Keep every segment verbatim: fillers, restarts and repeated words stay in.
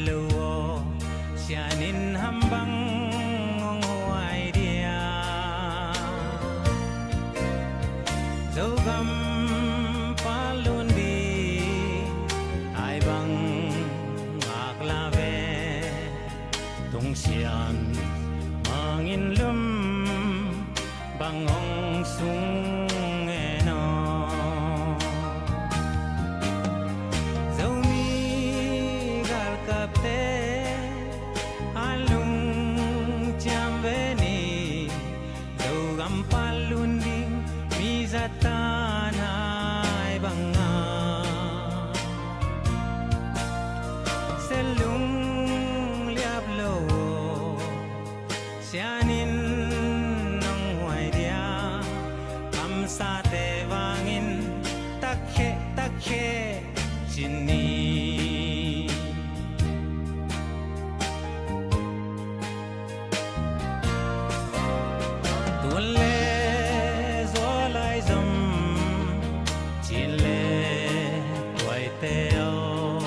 lo aw, sian in ham bang hong huai dia? Zogam palun ding ai bang ngak la ve. Tungsian mangin lum bang hong sung e no. Zomi galkapte a lungciam ve ni. Zogam palun ding mi zatan ai banga. Selung liap lo aw, sian in nong huai dia? Kamsate vangin takkhe takkhe cin ni. Tuan le zual ai zom, cin le tuaite aw,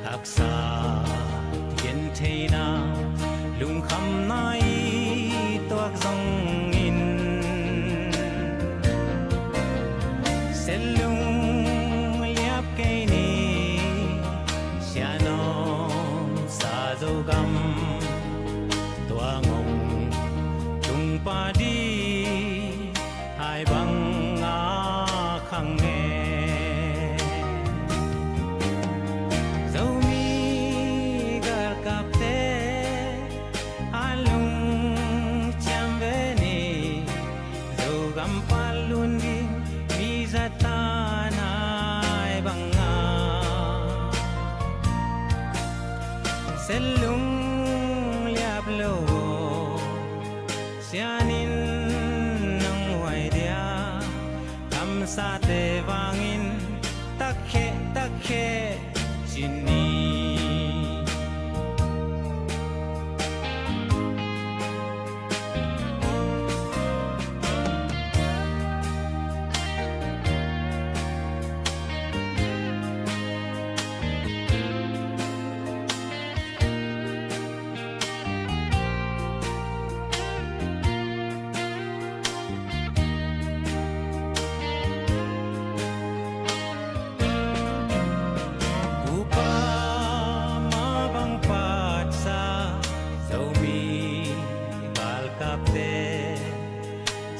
haksa gentheina lungkhamna i tuak zongin, selung liap kei ni. Sian om sa Zogam tuang hong tung pah ding ai bang a khang e. Zomi galkapte a lungciam ve ni. Zogam palun ding mi zatan ai banga. Selung liap lo aw, sian in nong huai dia? Kamsate vangin takkhe takkhe cin ni. Upa mah bang patsa Zomi galkapte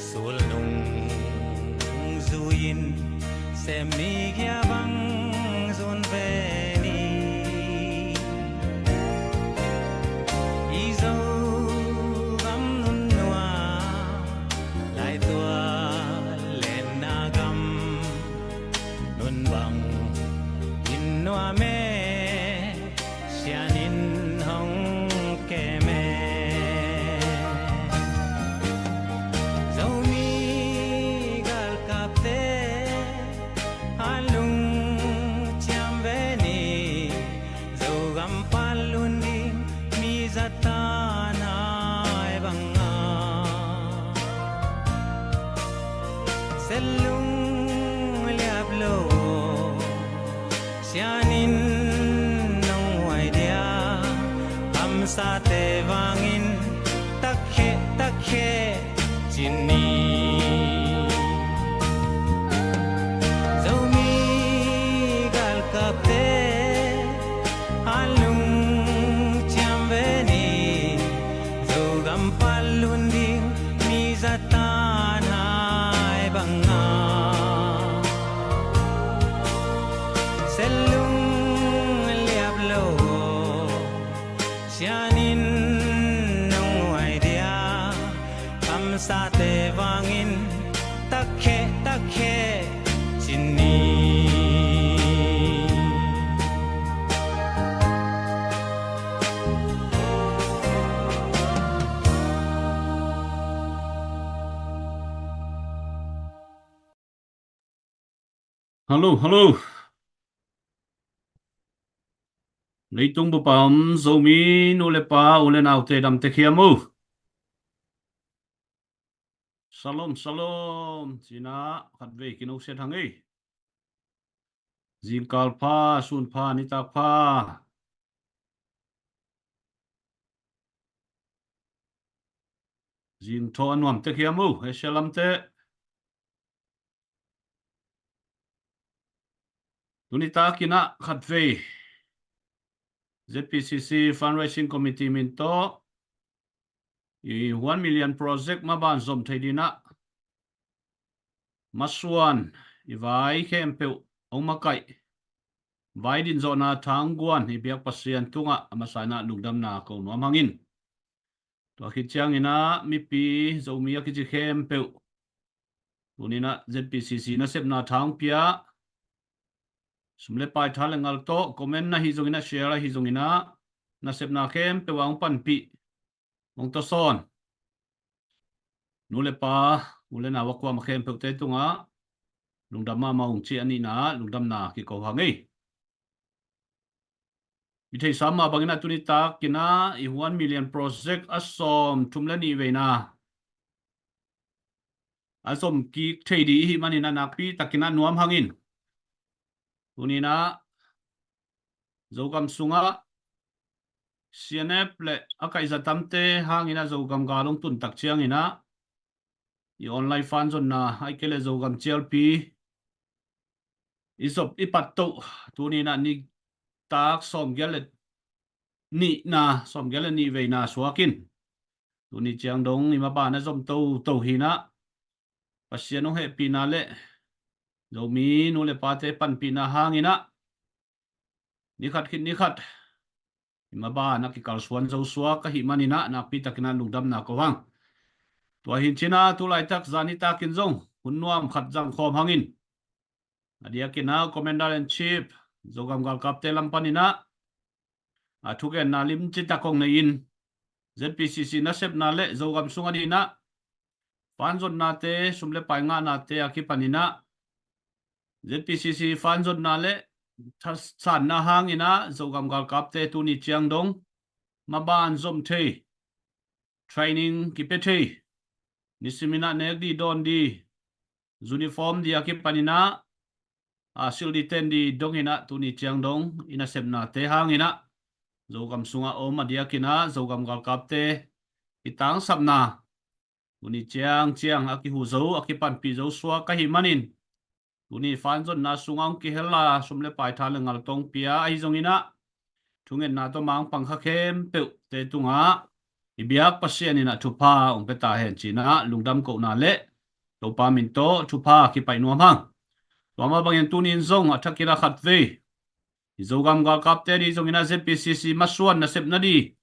sulnung zui-in sem ni, kia bang zun ve ni. I Zogam nunnuam, laitual lenna gam, nun bang in nuam e, sian in hong kem e. Zomi galkapte a lungciam ve ni. Zogam palun ding mi zatan ai banga. Selung liap lo aw, sian in nong huai dia? Kamsate vangin takkhe takkhe cin ni. Zomi galkapte a lungciam ve ni. Zogam palun ding mi zatan ai banga. Selung liap lo aw, sian in nong huai dia? Kamsate vangin takkhe takkhe cin ni. Hallo, hallo. Leitung bup a om Zomi nu le pa, u le naute, damte hiam uh? Shalom, shalom. Cina khatvei kino siat hang ei. Zingkal pha, sun pha, nitak pha. Zing thaw a nuam tek hiam uh, Asia lamte? Tuni takin ah khatvei Z P C C Fundraising Committee min tawh i One Million Project maban zom thei dingin ah masuan i vai khempeuh hong makaih vai din zawhna thangguan i biak Pasian tungah a masa in ah lungdamna ko nuam hang in. Tua khit ciangin ah mipi Zomi a kici khempeuh tuni in ah Z P C C nasepna tha hong pia, sum le pai, tha le ngal tawh, comment ahi zongin ah, share ahi zongin ah, nasepna khempeuh ah hong panpih, hong tawsawn nu le pa, u le nau a kuamah khempeuhte tungah lungdam mahmah ung ci a nihna lungdamna kiko hang ei. I theihsa mah bangin ah tuni takin ah i One Million Project a sawmthum le nih veina a zom kik thei ding i hih manin ah nakpi takin ah nuam hang in. Tuni in ah Zogam sungah C N F le a kaihza tamte hangin ah Zogam gal hong tun tak ciangin ah i online fan zonna, ahih kei leh Zogam cialpi i zop i pat toh, tuni in ah nitak sawmgiat le nihna, sawmgiat le nih veina suak in. Tuni ciang dong i maban a zom toto hi in ah Pasian hong hehpihna le Zomi nu le pate panpihna hangin ah ni khat khit ni khat i maban a kikalsuan zo suak ahih manin ah nakpi takin ah lungdamna ko hang. Tua hi in cin ah tu laitak zan nitakin zong hun nuam khat zang khawm hang in. A diakin ah Commander in Chief Zogam galkapte lam panin ah a thugenna limci tak hong nei in, Z P C C nasepna le Zogam sung a dingin ah fan zotnate, sum le pai ngahnate a kipanin ah Z P C C fan zotna le thasanna hangin ah Zogam galkapte tuni ciang dong maban zom thei, training kipia thei, nisimin ah nek ding, dawn ding, uniform ding a kipanin ah a silh ding, ten ding dongin ah tuni ciang dong i nasepnate hangin ah Zogam sungah om a diakin ah Zogam galkapte i tangsapna tuni ciang ciang a kihu zo, a kipanpih zo suak ahih manin, tuni fan zotna sungah hong kihel a, sum le pai, tha le ngal tawh hong pia ahi zongin ah thungetna tawh mangpang kha khempeuhte tungah i biak Pasian in ah thupha hong pia ta hen ci in ah lungdam kohna le Topa min tawh thupha kipaih nuam hang. Tua mah bangin tuni in zong a thakin ah khatvei i Zogam galkapte ding zongin ah Z P C C masuan nasepna ding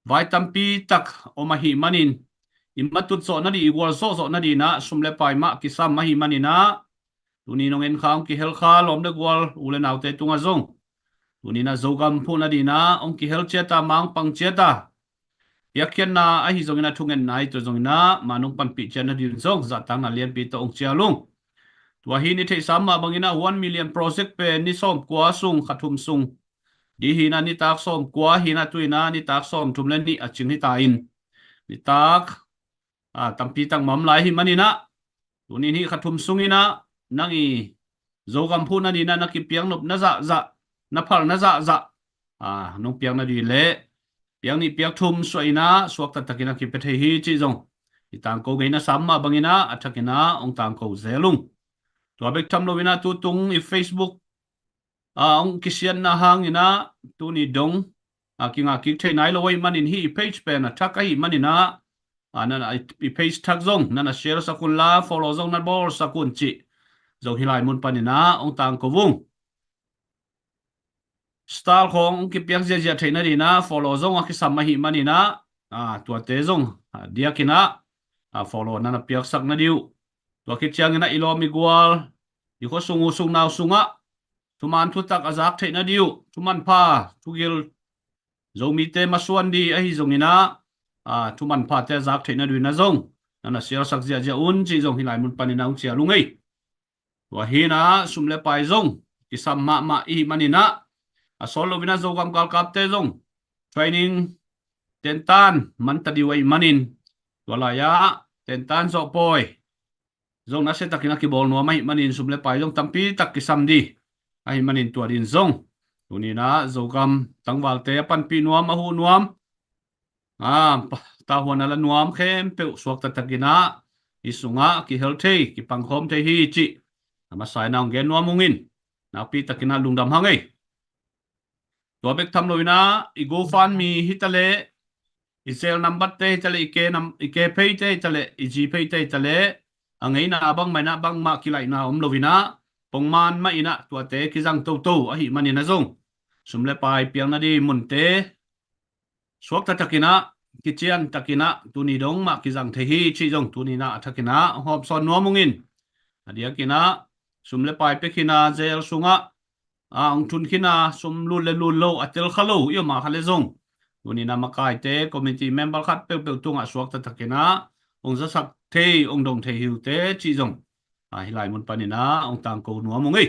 vai tampi tak om ahih manin, i matut zawh nading, i gualzawh zawh nadingin ah sum le pai mah kisam ahih manin ah, tuni nong en kha, hong kihel kha lawm le gual u le naute tungah zong, tuni in ah Zogam phuhna dingin ah hong kihel ciat a, mangpang ciat a, piakkhiatna ahi zongin ah, thungetna ahi tua zongin ah, ma nong panpih ciat nading zong zahtakna lianpi tawh hong cial ung. Tua hi in i theihsa mah bangin ah One Million Project pen ni sawmkua sung, kha thum sung ding hi in ah, nitak sawmkua hi in ah, tu in ah nitak sawmthum le nih a cing hi ta in, nitak a tampi tak mah om lai ahih manin ah, tuni in hih kha thum sungin ah nang i Zogam phuhna dingin ah na kipiaknopna zahzah, na phalna zahzah, a, nong piakna ding le piak nih piak thum suah in ah suak taktakin a kipia thei hi cih zong i tangko ngeina sam mah bangin ah a thakin ah hong tangko zel ung. Tua bek tham loin ah tutung i Facebook a hong kisiatna hangin ah tuni dong a kingah kik thei nai lo ahih manin, hih i page pen a thak ahih manin ah, a, na, na, i page thak zong na na share sak un la, follow zong na bawlsak un cih zong hih lai mun panin ah hong tangko ung. Star khawng hong kipiak ziahziah theih nadingin ah follow zong a kisam ahih manin ah, a, tuate zong, a, diakin ah, a, follow na na piaksak nading uh. Tua khit ciangin ah i lawm i gual, i khuasung u sung nau sungah thuman thutak a zak theih nading uh, thumanpha thugil, Zomite masuan ding ahi zongin ah, a, thumanphate a zak theih nadingin ah zong na na share sak ziahziah un cih zong hih lai mun panin ah hong cial ung ei. Tua hi in ah sum le pai zong kisam mahmah i hih manin ah, a sawt loin ah Zogam galkapte zong training tentan man ta ding uh ahih manin, tua lai-ah tentan zawh pawi zong nasia takin a kibawl nuam ahih manin, sum le pai zong tampi tak kisam ding ahih manin, tua dingin zong tuni in ah Zogam tangvalte a panpih nuam, a huh nuam, a, pa-, tahuan a la nuam khempeuh suakta takin ah hih sungah kihel thei, kipangkhawm thei hi cih a masa in ah hong gen nuam ung in, nakpi takin ah lungdam hang ei. Tua bek tham lo in ah i GoFundMe hi ta leh, i Zelle number te hi ta leh, i K nam-, i KPay te hi ta leh, i GPay te hi ta leh, a ngeina bangmah in ah bangmah kilaihna om lo in ah, pongman mah in ah tuate kizang toto ahih manin ah zong sum le pai piakna ding munte suakta takin ah, kician takin ah tuni dong mah kizang thei hi cih zong tuni in ah a thakin ah hong hawmsawn nuam ung in. A diakin ah sum le pai pia khin a, Zelle sungah a hong thun khin a, sum lut le lut lo, a tel kha lo i om a kha leh zong, tuni in ah makaite, committee member khat peuhpeuh tungah suakta takin ah hong zasak thei, hong dong thei hi uh teh cih zong a, hih lai mun panin ah hong tangko nuam ung ei.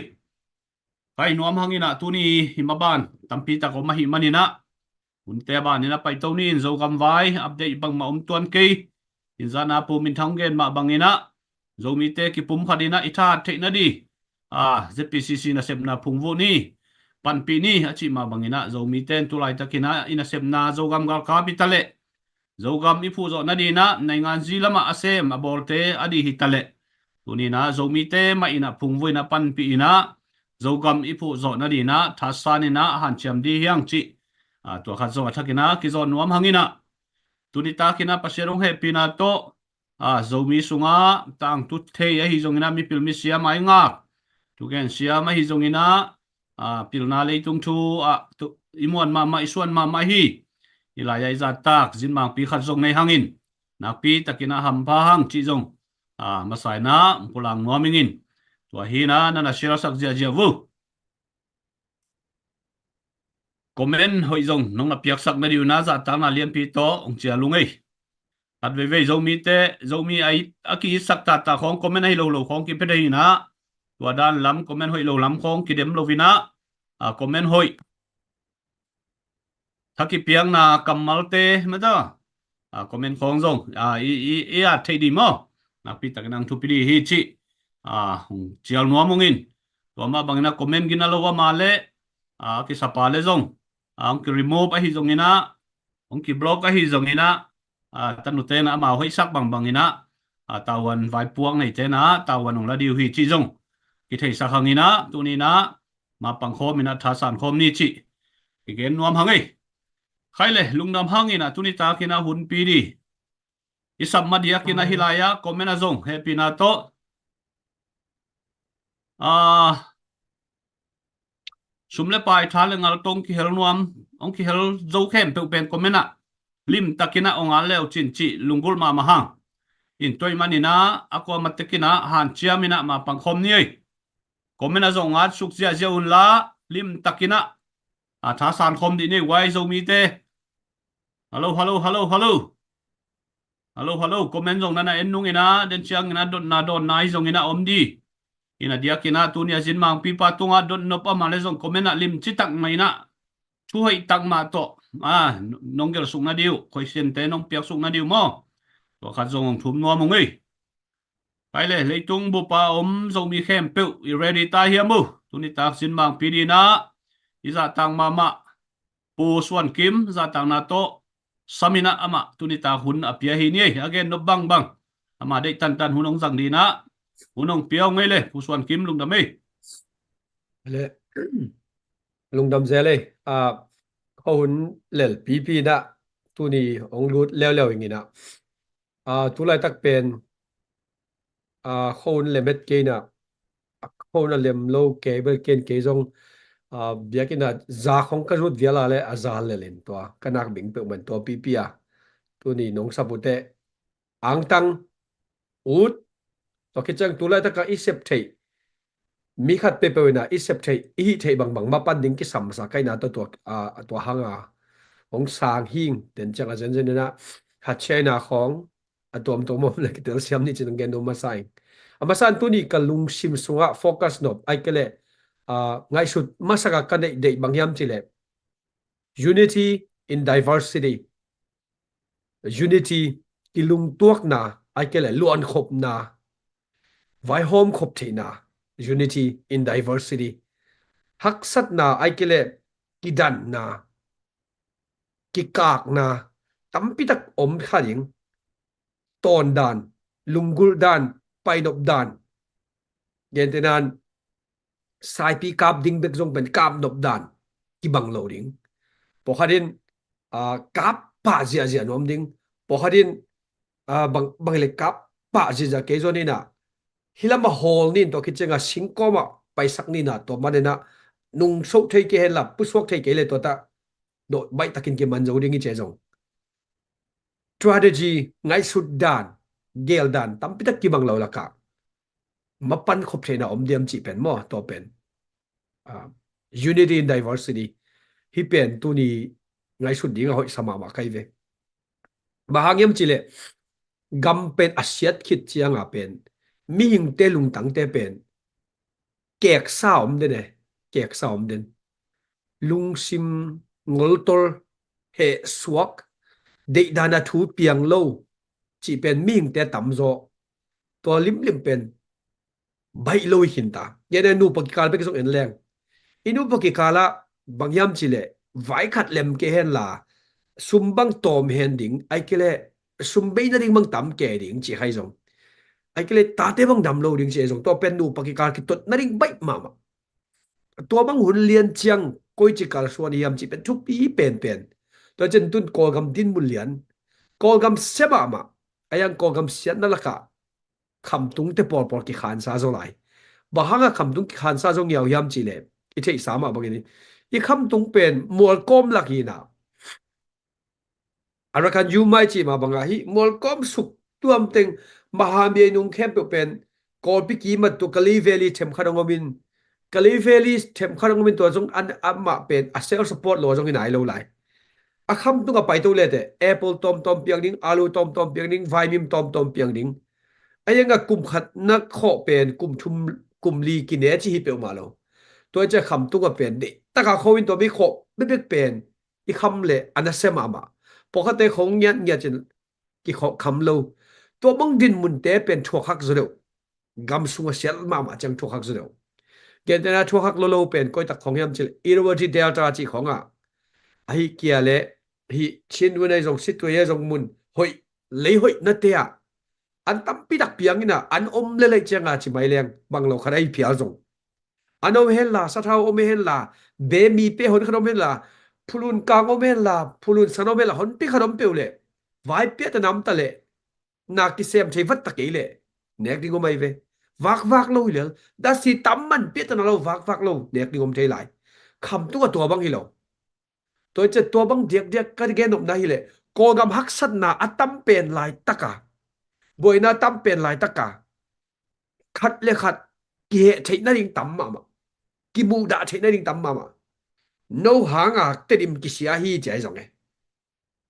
Pai nuam hang in ah tuni hih maban tampi tak om ahih manin ah, hunte a ban in ah paito ni in, Zogam vai update bangmah om tuan kei. Hih zan a Pu Min Thang gen mah bangin ah, Zomite kipumkhat in ah i thahat theihna ding a, ZPCC nasepna phungvuh ni, panpih ni a cih mah bangin ah, Zomite in tu laitakin ah i nasepna Zogam galkap hi ta leh, Zogam i phuhzawh nading in ah naingan zi lamah a sem a bawlte a ding hi ta leh, tuni in ah Zomite mah in ah phungvuh in ah panpih in ah, Zogam i phuhzawh nading in ah thasan in ah hanciam ding hi hang cih a, tua khat zong a thakin ah kizawn nuam hang in ah, tuni takin ah Pasian hong hehpihna tawh a, Zomi sungah tangthu thei ahi zongin ah, mipil misiam a i ngak, thugen siam ahi zongin ah, a, pilna leitung thu ah tu, i muan mahmah, i suan mahmah hi. Hih lai-ah i zahtak zinmangpi khat zong nei hang in, nakpi takin ah hampha hang cih zong a, masa in ah hong pulak nuam ing in. Tua hi in ah na na share sak ziahziah uh. Comment hoih zong nong na piaksak nading un ah zahtakna lianpi tawh hong cial ung ei. Khat veivei Zomite, Zomi a it, a ki-itsak taktak khawng comment ahi lo lo khawng kipia thei in ah, tua dan lam comment hoih lo lam khawng kidem lo in ah, a, comment hoih, tha kipiakna kammalte mah ta, a, comment khawng zong a, i, i, i at theih ding maw? Nakpi takin ah hong thupi ding hi cih a, hong cial nuam ung in. Tua mah bangin ah comment gina lo a, ama leh a, kisapa leh zong a, hong ki-remove ahi zongin ah, hong ki-block ahi zongin ah, a, tanute in ah amau hoihsak bangbang in ah, a, tavuan vaipuak neite in ah tavuan hong la ding uh hi cih zong kitheisak hang in ah, tuni in ah mapang khawm in ah thasan khawm ni cih kigen nuam hang ei. Khai leh lungdam hang in ah, tuni takin ah hunpi ding i sap ma diakin ah hih lai-ah comment ah zong hehpihna tawh a, sum le pai, tha le ngal tawh hong kihel nuam, hong kihel zo khempeuh pen comment ah limtakin ah hong at le uh cin cih lunggulh mahmah hang. In tua ahih manin ah a kuamah tekin ah hanciam in ah mapang khawm ni ei. Comment ah zong at suk ziahziah un la, limtakin ah a, thasan khawm dih ni ei, Zomite. Hello, hello, hello, hello. Hello, hello. Comment zong na na en nung in ah, den ciangin ah dotna dawnna ahi zongin ah om ding. In a diakin ah tuni a zinmangpipa tungah dot nop a om leh zong comment ah limci tak mah in ah, thu hoih tak mah tawh a, nong gelsuk nading uh, question te nong piaksuk nading uh maw? Tua khat zong hong thum nuam ung ei. Khai leh, leitung bup a om Zomi khempeuh i ready ta hiam uh? Tuni tak zinmangpi ding in ah i zahtak mahmah Pu Suan Kim zahtakna tawh sam in ah amah tuni tak hun a pia hi ni ei. A gen nop bangbang, amah deih tantan hun hong zang ding in ah hun hong pia ung ei leh, Pu Suan Kim, lungdam ei. Leh, lungdam zel ei. A, khuahun lel pipi in ah tuni hong lut leuleu ing in ah, a, tu laitak pen a, khuahun lem het kei in ah, a, khuahun a lem lo kei bel ken kei zong a, biakinn ah za khong ka zut vial a leh a za lel in tua ka nak bing peuhmah in tua pipi a, tuni nong sap uh teh angtang ut. Tua khit ciang tu laitak a i sep theih mi khat peuhpeuh in ah i sep theih, i hih theih bangbang mapan ding kisam masa ka hihna tawh tua, a, tua hang a hong sang hing. Den ciang a zenzen in ah hatchiaina khawng a tuamtuam om leh kitel siam ni cin hong gen nuam masa ing. A masa in tuni ka lungsim sungah focus nop, ahih kei leh a, ngaihsut masak a ka neih deih bang hiam cih leh unity in diversity. Unity, kilungtuakna, ahih kei leh luankhopna, vaihawmkhop theihna. Unity in diversity. Haksatna, ahih kei leh kidanna, kikakna, tampi tak om kha ding. Tawn dan, lunggulh dan, painop dan, gentehnan saipi kap ding bek zong pen kap nop dan kibang lo ding. Pawlkhat in, ah, kap pah ziahziah nuam ding. Pawlkhat in, ah, bang, bang le kap pah ziahziah kei zong inah, hih lamah hawl nin tua khit ciangah singkawmah paisak ninah tua manenah nungsoh thei kei henla pusuak thei kei le tua tah dawh baihtakin kiman zo ding i ci a zong. Strategy, ngaihsut dan, gel dan tampi tak kibang lo lakah mapan khop theihna om diam cih pen maw, tua pen, ah, unity in diversity. Hih pen tuni ngaihsut dingah hoihsa mahmah kai ve. Bang hang hiam cihleh gam pen a siat khit ciangah pen mihingte lungtangte pen keksa om den e, keksa om den. Lungsim, ngoltol, hehsuak, deihdan a thu piang lo cih pen mihingte tamzaw. Tua limlim pen baih lo i khinta. Gentehna nupa kikal bek zong en leng, i nupa kikalah bang hiam cihleh vai khat lem kei henla sum bang tawm hen ding, ai kei leh sum bei nading bang tam kei ding cih hai zong, ai kei leh tate bang dam lo ding cih hai zong, tua pen nupa kikal kitot nading baih mahmah. Tua bang hun lian ciang koici kalsuan hiam cih pen thupi penpen. Tua cian tun Kawlgam dinmun lian, Kawlgam sia mahmah. A yang Kawlgam siatna lakah khamtungte pawlpawl kikhansa zaw lai. Bang hanga khamtung kikhansa zaw ngiau hiam cihleh i theihsa mah bangin i khamtung pen mualkawm lak hinah, Arakan Yuma i cih mah bangah hih mualkawm suk tuamteng, Mahamyainung khempeuh pen Kawlpi kimat tu Kalay Valley themkhat hong omin, Kalay Valley themkhat hong omin tua zong an amah pen a self support lo zong hi nai lo lai. A khamtung a paito lete apple tawmtawm piang ding, alu tawmtawm piang ding, vaimim tawmtawm piang ding. A yanga kum khat na khawh pen kum thum, kum li kine ci hi peuhmah lo. Tua i cia khamtung a pen deih taka khawh in tua mi khawh bekbek pen i kham le a nasia mahmah. Pawlkhatte khong ngiatngiat cin kikhawh kham lo. Tua bang dinmunte pen thuakhak zaw deuh. Gam sunga sial mahmah ciang thuakhak zaw deuh. Gentehna thuakhak lolo pen koitak khong hiam cihleh Irrawaddy Delta cih khongah, ahi kia le hih Chin Win ai zong, Sittwe ai zong mun hoih, lei hoih nate ah an tampi tak piang inah an om lelei cianga ci mai leng bang lo khat ahi phial zong. An om henla, sathau om henla, be mi pe hon khat om henla, phulun kang om henla, phulun san om henla, hon pe khat om peuh leh vai piahta namta leh na kisem thei vat ta kei leh nek ding om ai ve. Vakvak lo hi lel, dasi tam man piahta na lo, vakvak lo nek ding om thei lai. Khamtung a tua bang hi lo. Tua i cia tua bang diakdiak ka gen nopna hileh Kawlgam haksatna a tam pen laitaka, buaina a tam pen laitaka khat le khat kiheh theih nading tam mahmah, kimuhdah theih nading tam mahmah. No hanga Tedim kisia hi ci ai zong e.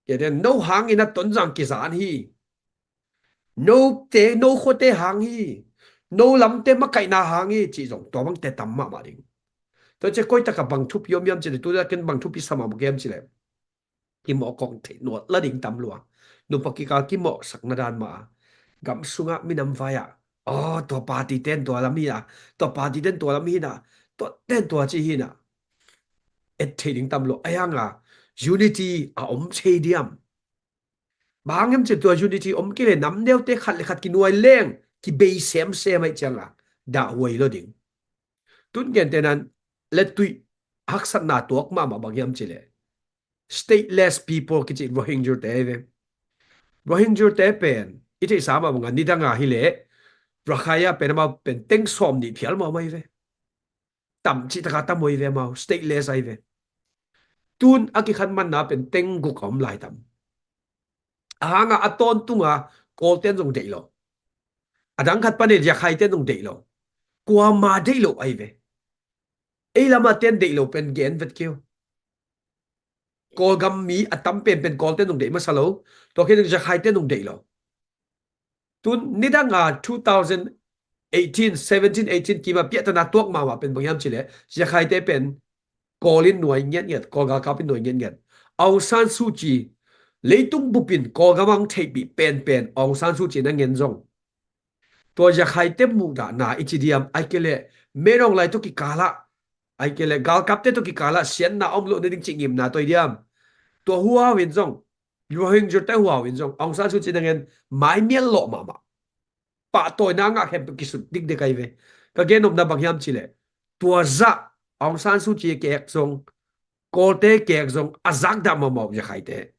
Kei ten no hangin a Tonzang kizan hi. Note, no khuate hang hi. No lamte makaihna hang hi cih zong tua bangte tam mahmah ding. Tua cia koitaka bang thupi om hiam cileh, tuta ken bang thupi sa mahmah hiam cileh, kimawh kawk theih nual la ding tam lua. Nupa kikal kimawhsakna dan mah a, gam sungah minam vai ah, aw, tua party ten tua lam hi a, tua party ten tua lam hi na, tua ten tua ci hi na, et thei ding tam lua. A hianga unity a om thei diam? Bang hang hiam cin tua unity om kei le nam neute khat le khat kinuai leng kibei semsem aih cianga dahhuai lo ding. Tun gentenan le tuih haksatna tuak mahmah bang hiam cileh stateless people kici Rohingya te ve. Rohingya te pen i theihsa mah banga nidanga hileh Rakhine ah pen amau pen teng sawm nih phial mawh mai ve. Tam cihtaka tam oi ve amau, stateless ai ve. Tun a kikhan manna pen teng guk a om lai tam. A hanga a tawntunga Kawlten zong deih lo. A dang khat panin Yakhaiten zong deih lo. Kuama deih lo ai ve. Ei lama ten deih lo pen gen vet keu. Kawlgam mi a tam penpen Kawlten zong deih masa lo. Tua khin Yakhaiten zong deih lo. Tun nidanga two thousand eighteen, seventeen, eighteen kima piahtana tuak mahmah pen bang hiam cileh Yakhaite pen Kawlin nuai ngiatngiat, Kawl galkapin nuai ngiatngiat. Aung San Suu Kyi, leitung bupin Kawlgam ang theihpih penpen Aung San Suu Kyi na ngen zong, tua Yakhaite muhdahna i ci diam, ai kei leh Min Aung Hlaing tawh kikalah, ai kei leh galkapte tawh kikalah siatna om loh nading cih ngimna tawh i diam? Tua huau in zong Rohingya te huau in zong Aung San Suu Kyi nangen mai mial lawh mahmah. Pahtawina ngah khempeuh kisut dikdek ahi ve. Ka gen nopna bang hiam cih leh, tua zah Aung San Suu Kyi kek zong, Kawlte kek zong a zakdah mahmah uh Yakhaite.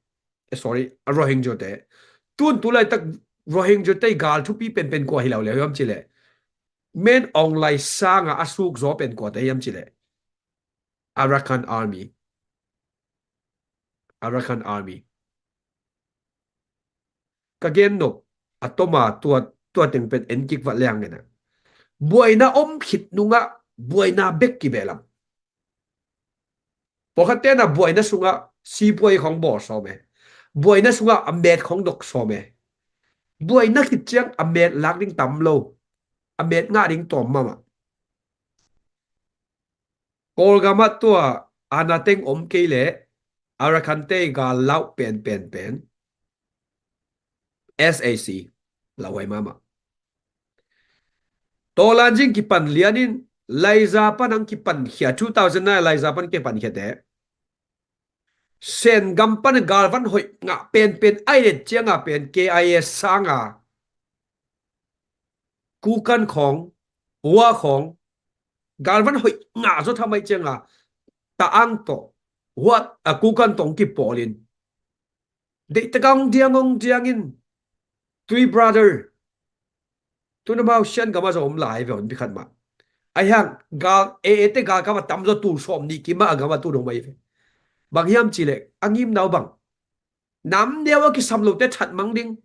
Eh, sorry, a Rohingya te. Tun tu laitak Rohingya te gal thupi penpen kua hi lo le hiam cih leh, Min Aung Hlaing sanga a suk zaw pen kuate hiam cih leh, Arakan Army. Arakan Army. Ka gen nop, a toma tua, tua teng pen en kik vat leng ngen a. Buaina om khit nungah buaina bek kibehlam. Pawlkhat tena buaina sungah sipuai khong bawl sawm e. Buaina sungah a met khong dok sawm e. Buaina khit ciang a met lak ding tam lo. A met ngah ding tawm mahmah. Kawlgamah tua ana teng om kei leh Arakan te gal lauh pen pen pen S A C lauhuai mahmah. Tawlanjing kipan lianin Laiza pan ang kipan khia, two thousand nine Laiza pan kipan khia te. Sengam pan galvan hoih ngah pen pen ai det cianga pen K I A sanga Kukan khong, Hua khong, galvan hoih ngah zaw thamai cianga, Ta Ang tawh, Hua, a Kukan tawh kipawlin. Deihtak ang diang ang diangin, Three Brother. Tuna mau Shan gama zaw om lai ve hon bikhat mah. Ai hang, gal, e e te gal kama tam zaw tu sawm ni kima a gama tu dong mai ve. Bang hiam cih leh, a ngim nau bang. Nam neu a kisam lo te that mang ding.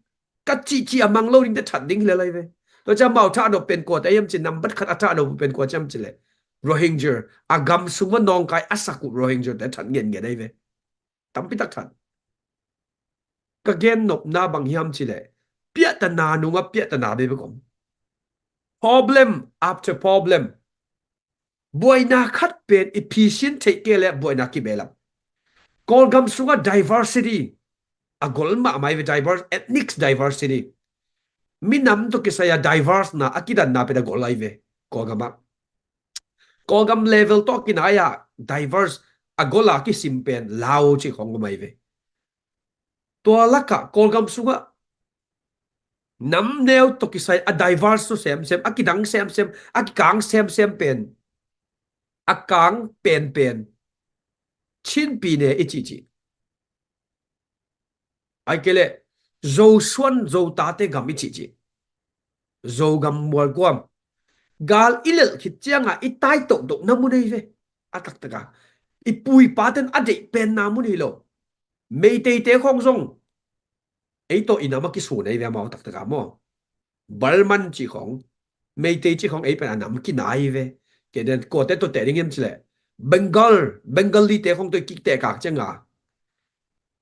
Ka cihcih a mang lo ding te that ding hi le lai ve. Tua ciang mau thah nop pen kua te hiam cih nambat khat a thah nop pen kua ciam cih leh. Rohingya. A gam sung va nawngkai a sak uh Rohingya te that ngen ngen ai ve. Tampi tak that. Ka gen nopna bang hiam cih leh. Piahtana nunga piahtana bebe kom. Problem after problem. Buaina khat pen i phisin theih kei leh buaina kibehlam. Kawlgam sungah diversity a gol mahmah ai ve, diverse, ethnic diversity. Minam tawh kisai a diverse na a kidanna pen a gol ai ve. Kawlgamah. Kawlgam level tawh kinai a diverse a gol a kisim pen Lao cih khong om ai ve. Tua lakah Kawlgam sungah nam neu tawh kisai a diverse tu semsem, a kidang semsem, a kikang semsem pen, a kang penpen Chin pyine i cihcih. Ai kei leh Zosuan Zotate gam i cihcih. Zogam mualguam. Gal i lelh khit cianga i tai tohtohna mun ei ve. A taktaka i puipaten a deih penna mun hi lo. Meiteite khong zong ei tawh i nam a kisun ei ve amau taktaka maw. Burman cih khong, Meitei cih khong ei pen a nam kinai ve. Kei den kuate tawh teh ding hiam cih leh Bengal, Bengalite khong tawh i kitehkak cianga,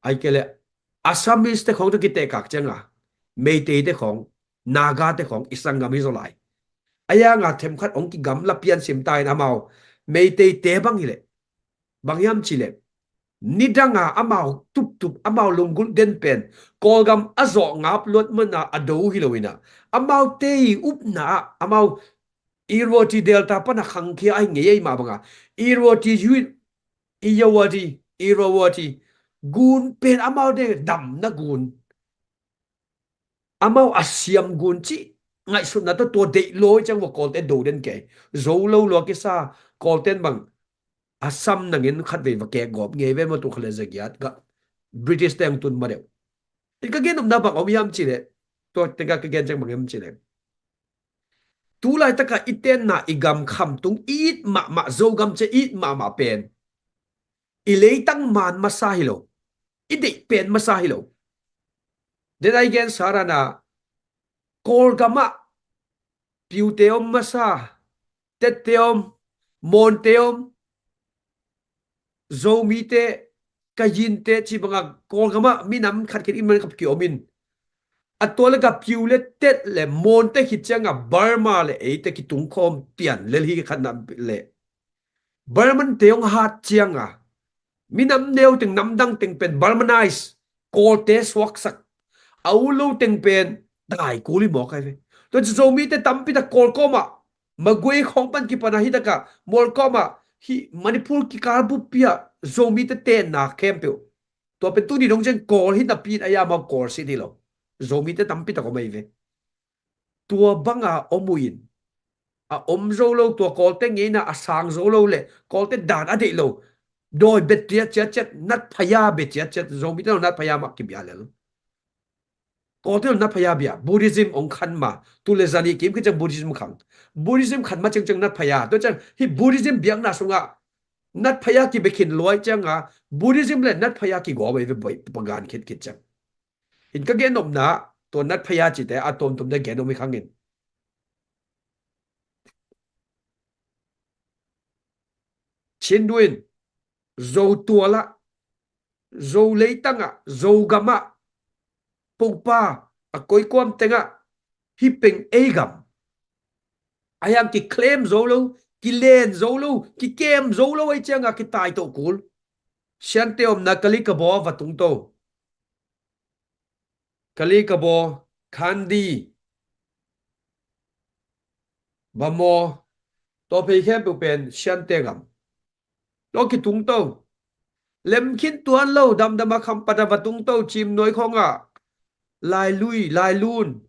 ai kei leh Assamese te khong tawh kitehkak cianga, Meiteite khong, Nagate khong i sanggam hi zaw lai. A yanga themkhat hong kigamla pian sim ta in amau Meiteite bang hi leh bang hiam cih leh, nidanga amau tuptup, amau lunggulh den pen Kawlgam a zawh ngap luat mana a do hi lo ina, amaute i upna ah amau Irrawaddy Delta pana khangkhia ahi ngei ei mah banga, Irrawaddy, Irrawaddy, Irrawaddy gun pen amaute damna gun. Amau a siam gun cih ngaihsutna tawh tua deih lawi ciang vua Kawlte do den kei. Zo lo lua kisa Kawlten bang a sam nangin khatvei va kek gawp ngei ve maw tu kha le zagiat gah British teng tun ma deuh. I ka gen nopna bang om hiam cih leh, tua tengah ka gen ciang bang hiam cih leh, tu laitaka i tenna i gam khamtung it mahmah, Zogam cia it mahmah pen i leitang man masa hi lo. I deih pen masa hi lo. Den ai gen sarana Kawlgamah Piute om masa, Tette om, Monte om, Zomite, Kayinte cih banga Kawlgamah minam khat khin in man khat ki om in. A tua le ka Piu le Tet le Monte khit cianga Burma le eite kitungkhawm pian lel hi khat na le. Burman te hong hat cianga minam neu teng namdang teng pen Burmanize, Kawlte suaksak, a u lo teng pen dai kul hi mawk ai ve. Tua ci Zomite tampi tak Kawl kawmah, Magway khawng pan kipana hi taka Mual kawmah hi Manipur kikal buppi ah Zomite tenna khempeuh Tua pen tuni dong ciang Kawl hi napi in a, amau Kawl sit hi lo. Zomite tampi tak om ahi ve. Tua banga om uh in, a om zo lo, tua Kawlte ngeina a sang zo lo le Kawlte dan a deih lo, dawi bia ciatciat, Nath Phaya bia ciatciat, Zomite lo Nath Phaya mah kibia lel. Kawlte lo Nath Phaya bia, Buddhism hong khan ma, tu le zani kim khit ciang Buddhism khang. Buddhism khan ma ciangciang Nath Phaya. Tua ciang hih Buddhism biakna sungah Nath Phaya kibia khin luai cianga Buddhism le Nath Phaya kigawm ahi ve, pagan khit khit ciang. In ka gen nopna, tua Nath Phaya cite a tuamtuamte gen om hi khang in. Chin duin, Zo tualah, Zo leitangah, Zo gamah, pungpa a koikuam tengah, hih peng ei gam. A hiang kiklem zo lo, kilen zo lo, kikem zo lo ahi cianga kitaitoh kul. Siante omna Kalikabor va tungto. Kalikabor, Khandi, Bhamo, tua phei khempeuh pen Siante gam. Tua kitungto. Lemkhin tuan lo, damdama khampat a va tungto, Cimnuai khawngah, Lailui, Lailun,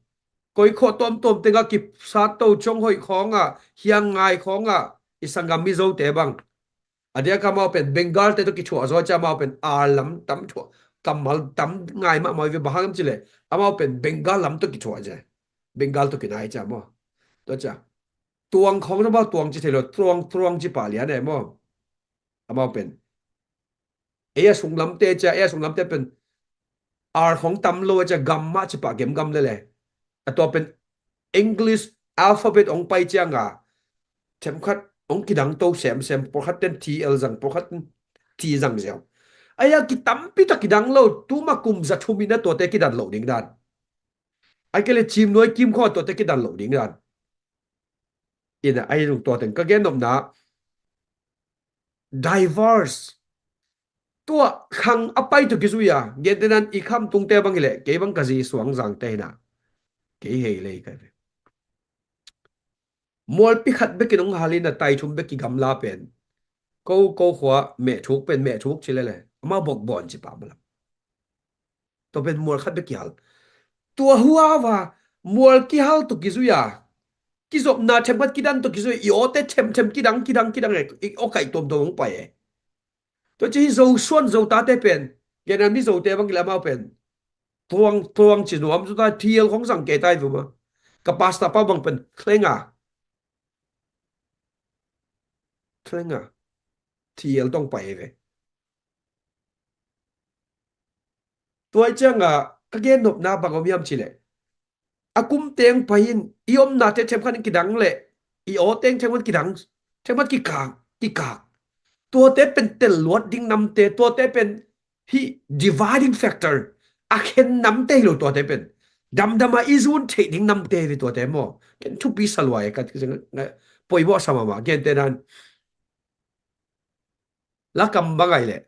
koikhawh tuamtuam tengah kisatto, Cionghoih khawngah, Hiangngai khawngah, i sanggam Mizote bang. A diak amau pen Bengalte tawh kithuah zaw ciang amau pen ar lam tam thuah, kammal tam ngai mahmah ve, bang hang hiam cih leh amau pen Bengal lam tawh kithuah ciang, Bengal tawh kinai ciang maw. Tua ciang tuang khawng amau tuang ci thei lo, tuang, tuang ci pah lian e maw. Amau pen ei a sunglamte ciang, ei a sunglamte pen ar khawng tam lo a ciang gam mah ci pah, gemgam lele. A tua pen English alphabet hong pai cianga themkhat hong kidangto semsem, pawlkhat ten T L zang, pawlkhat ten T zang ziau. Ahi a kitampi tak kidang lo, tuma kum za thum in a tuate kidan loh ding dan. Ahi kei leh Cimnuai kim khawng a tuate kidan loh ding dan. Ina ahi zong tua teng ka gen nopna diverse. Tua khang a pai tawh kizui a, gentehna in i khamtungte bang hileh, kei bang ka zi Suangzangte hi na, kei hei lei ka hi ve. Mualpi khat bekin hong hal in a, tai thum bek kigamla pen, ko, ko khua mehthuk pen mehthuk ci lele, amau bokbawn ci pah maw lam. Tua pen mual khat bek kihal. Tua huava mual kihal tawh kizui a, kizopna themkhat kidan tawh kizui a, i awte themthem kidang, kidang, kidang e, i aw kaih tuamtuam hong pai e. Tua ci hi Zosuan Zotate pen, gentehna in Mizote bang hileh amau pen tuang, tuang ci nuam, Zota T L khawng zang kei tai vuma. Ka pastor pa bang pen Thlenga, Thlenga, T L tawh hong pai e ve. Tua hi cianga ka gen nopna bang om hiam cih leh, a kum teng pai in i omnate themkhat in kidang leh, i aw teng themkhat kidang, themkhat kikak, kikak. Tuate pen tel luat ding namte, tuate pen hih dividing factor, a khen namte hi lo tuate pen. Damdama i zun theih ding namte hi ve tuate maw. Ken thupi sa lua e, ka, ka, ka, poimawh sa mahmah, gentehna in lakam bang ahi leh,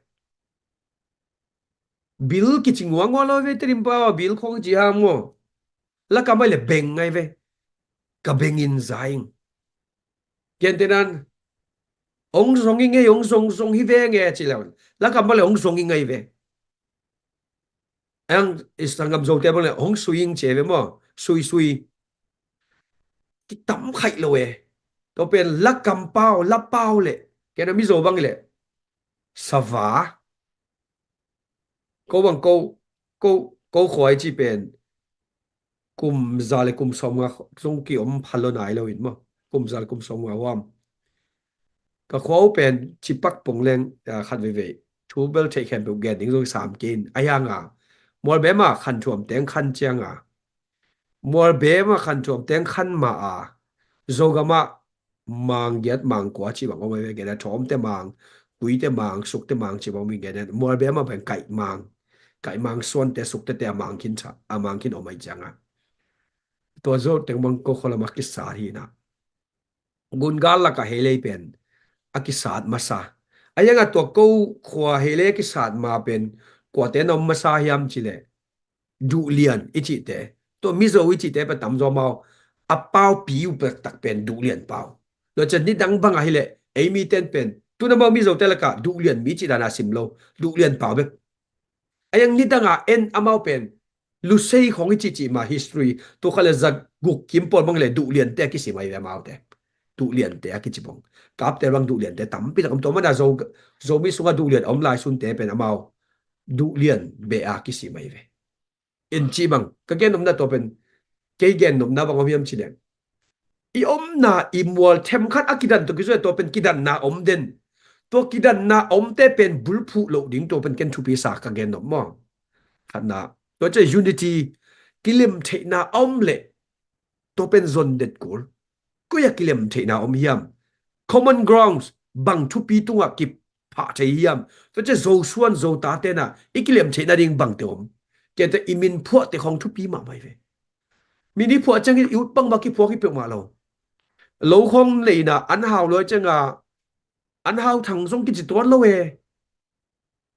bil kici nguangua lo ve, Tedim pau a bil khawng ci ham maw. Lakam ahi leh beng ahi ve. Ka beng in za ing. Gentehna in, hong zong ing ei, hong zong, zong hi veng e ci leh, lakam bang leh hong zong ing ahi ve. Ang i sanggam Zote bang leh hong sui ing ci ve maw. Sui, sui. Kitam khaih lo e. Tua pen lakam pau, la pau leh, gentehna in Mizo bang hileh sava. Ko bang ko, ko, ko khua i cih pen kum za le kum sawmnga zong kiom pha lo nai lo in maw. Kum za le kum sawmnga huam. Ka khua uh pen cipak pong leng, ah, khat veivei thu bel theih khempeuh gen ding zong sam kei in, a hianga mualbema khan thuam teng khan cianga, mualbema khan thuam teng khan ma a, Zogama mang giat mang kua ci bang om ahi ve, gentehna thawmte mang, tuite mang, sukte mang ci bang om ahi, gentehna mualbema pen kaih mang, kaih mang suante, sukte te a mang khin tha, a mang khin om ahi cianga, tua zo teng bang ko khua lama kisat hi na. Gungal lakah Heilei pen a kisat masa. A hianga tua ko khua Heilei a kisat ma pen kuate na om masa hiam cih leh, Duhlian i cihte, tua Mizo i cihte pen tamzaw amau a paupi uh pek tak pen Duhlian pau. Tua ciang nidang bang ahi leh ei mite in pen, tuna amau Mizote lakah Duhlian mi cih dana sim lo, Duhlian pau bek. A yang nidang a en amau pen Lusei khong i cihcih mah history, tu kha le za guk kim pawl bang le duhliante a kisim ahi ve amaute. Duhliante a kici bang. Kapte bang duhliante tampi tak om, tua mana Zo, Zomi sunga duhlian a om lai sunte pen amau duhlian be a kisim ahi ve. En ci bang, ka gen nopna tua pen, kei gen nopna bang om hiam ci leng, i omna i mual themkhat a kidan tawh kizuai tua pen kidanna om den. Tua kidanna omte pen bulphuh loh ding tua pen ken thupi sa ka gen nop maw. Khatna, tua cia unity, kilemtheihna a om leh tua pen zon det kul. Koi a kilemtheihna om hiam? Common grounds bang thupi tungah kiphah thei hiam? Tua cia Zosuan Zotate na i kilemtheihna ding bangte om? Kente i min phuahte khong thupi mahmah hi ve. Min i phuah ciangin i ut bangmah kiphuak hi peuhmah lo. Lo khong neihna an hau luai cianga an hau thang zong kici tuan lo e.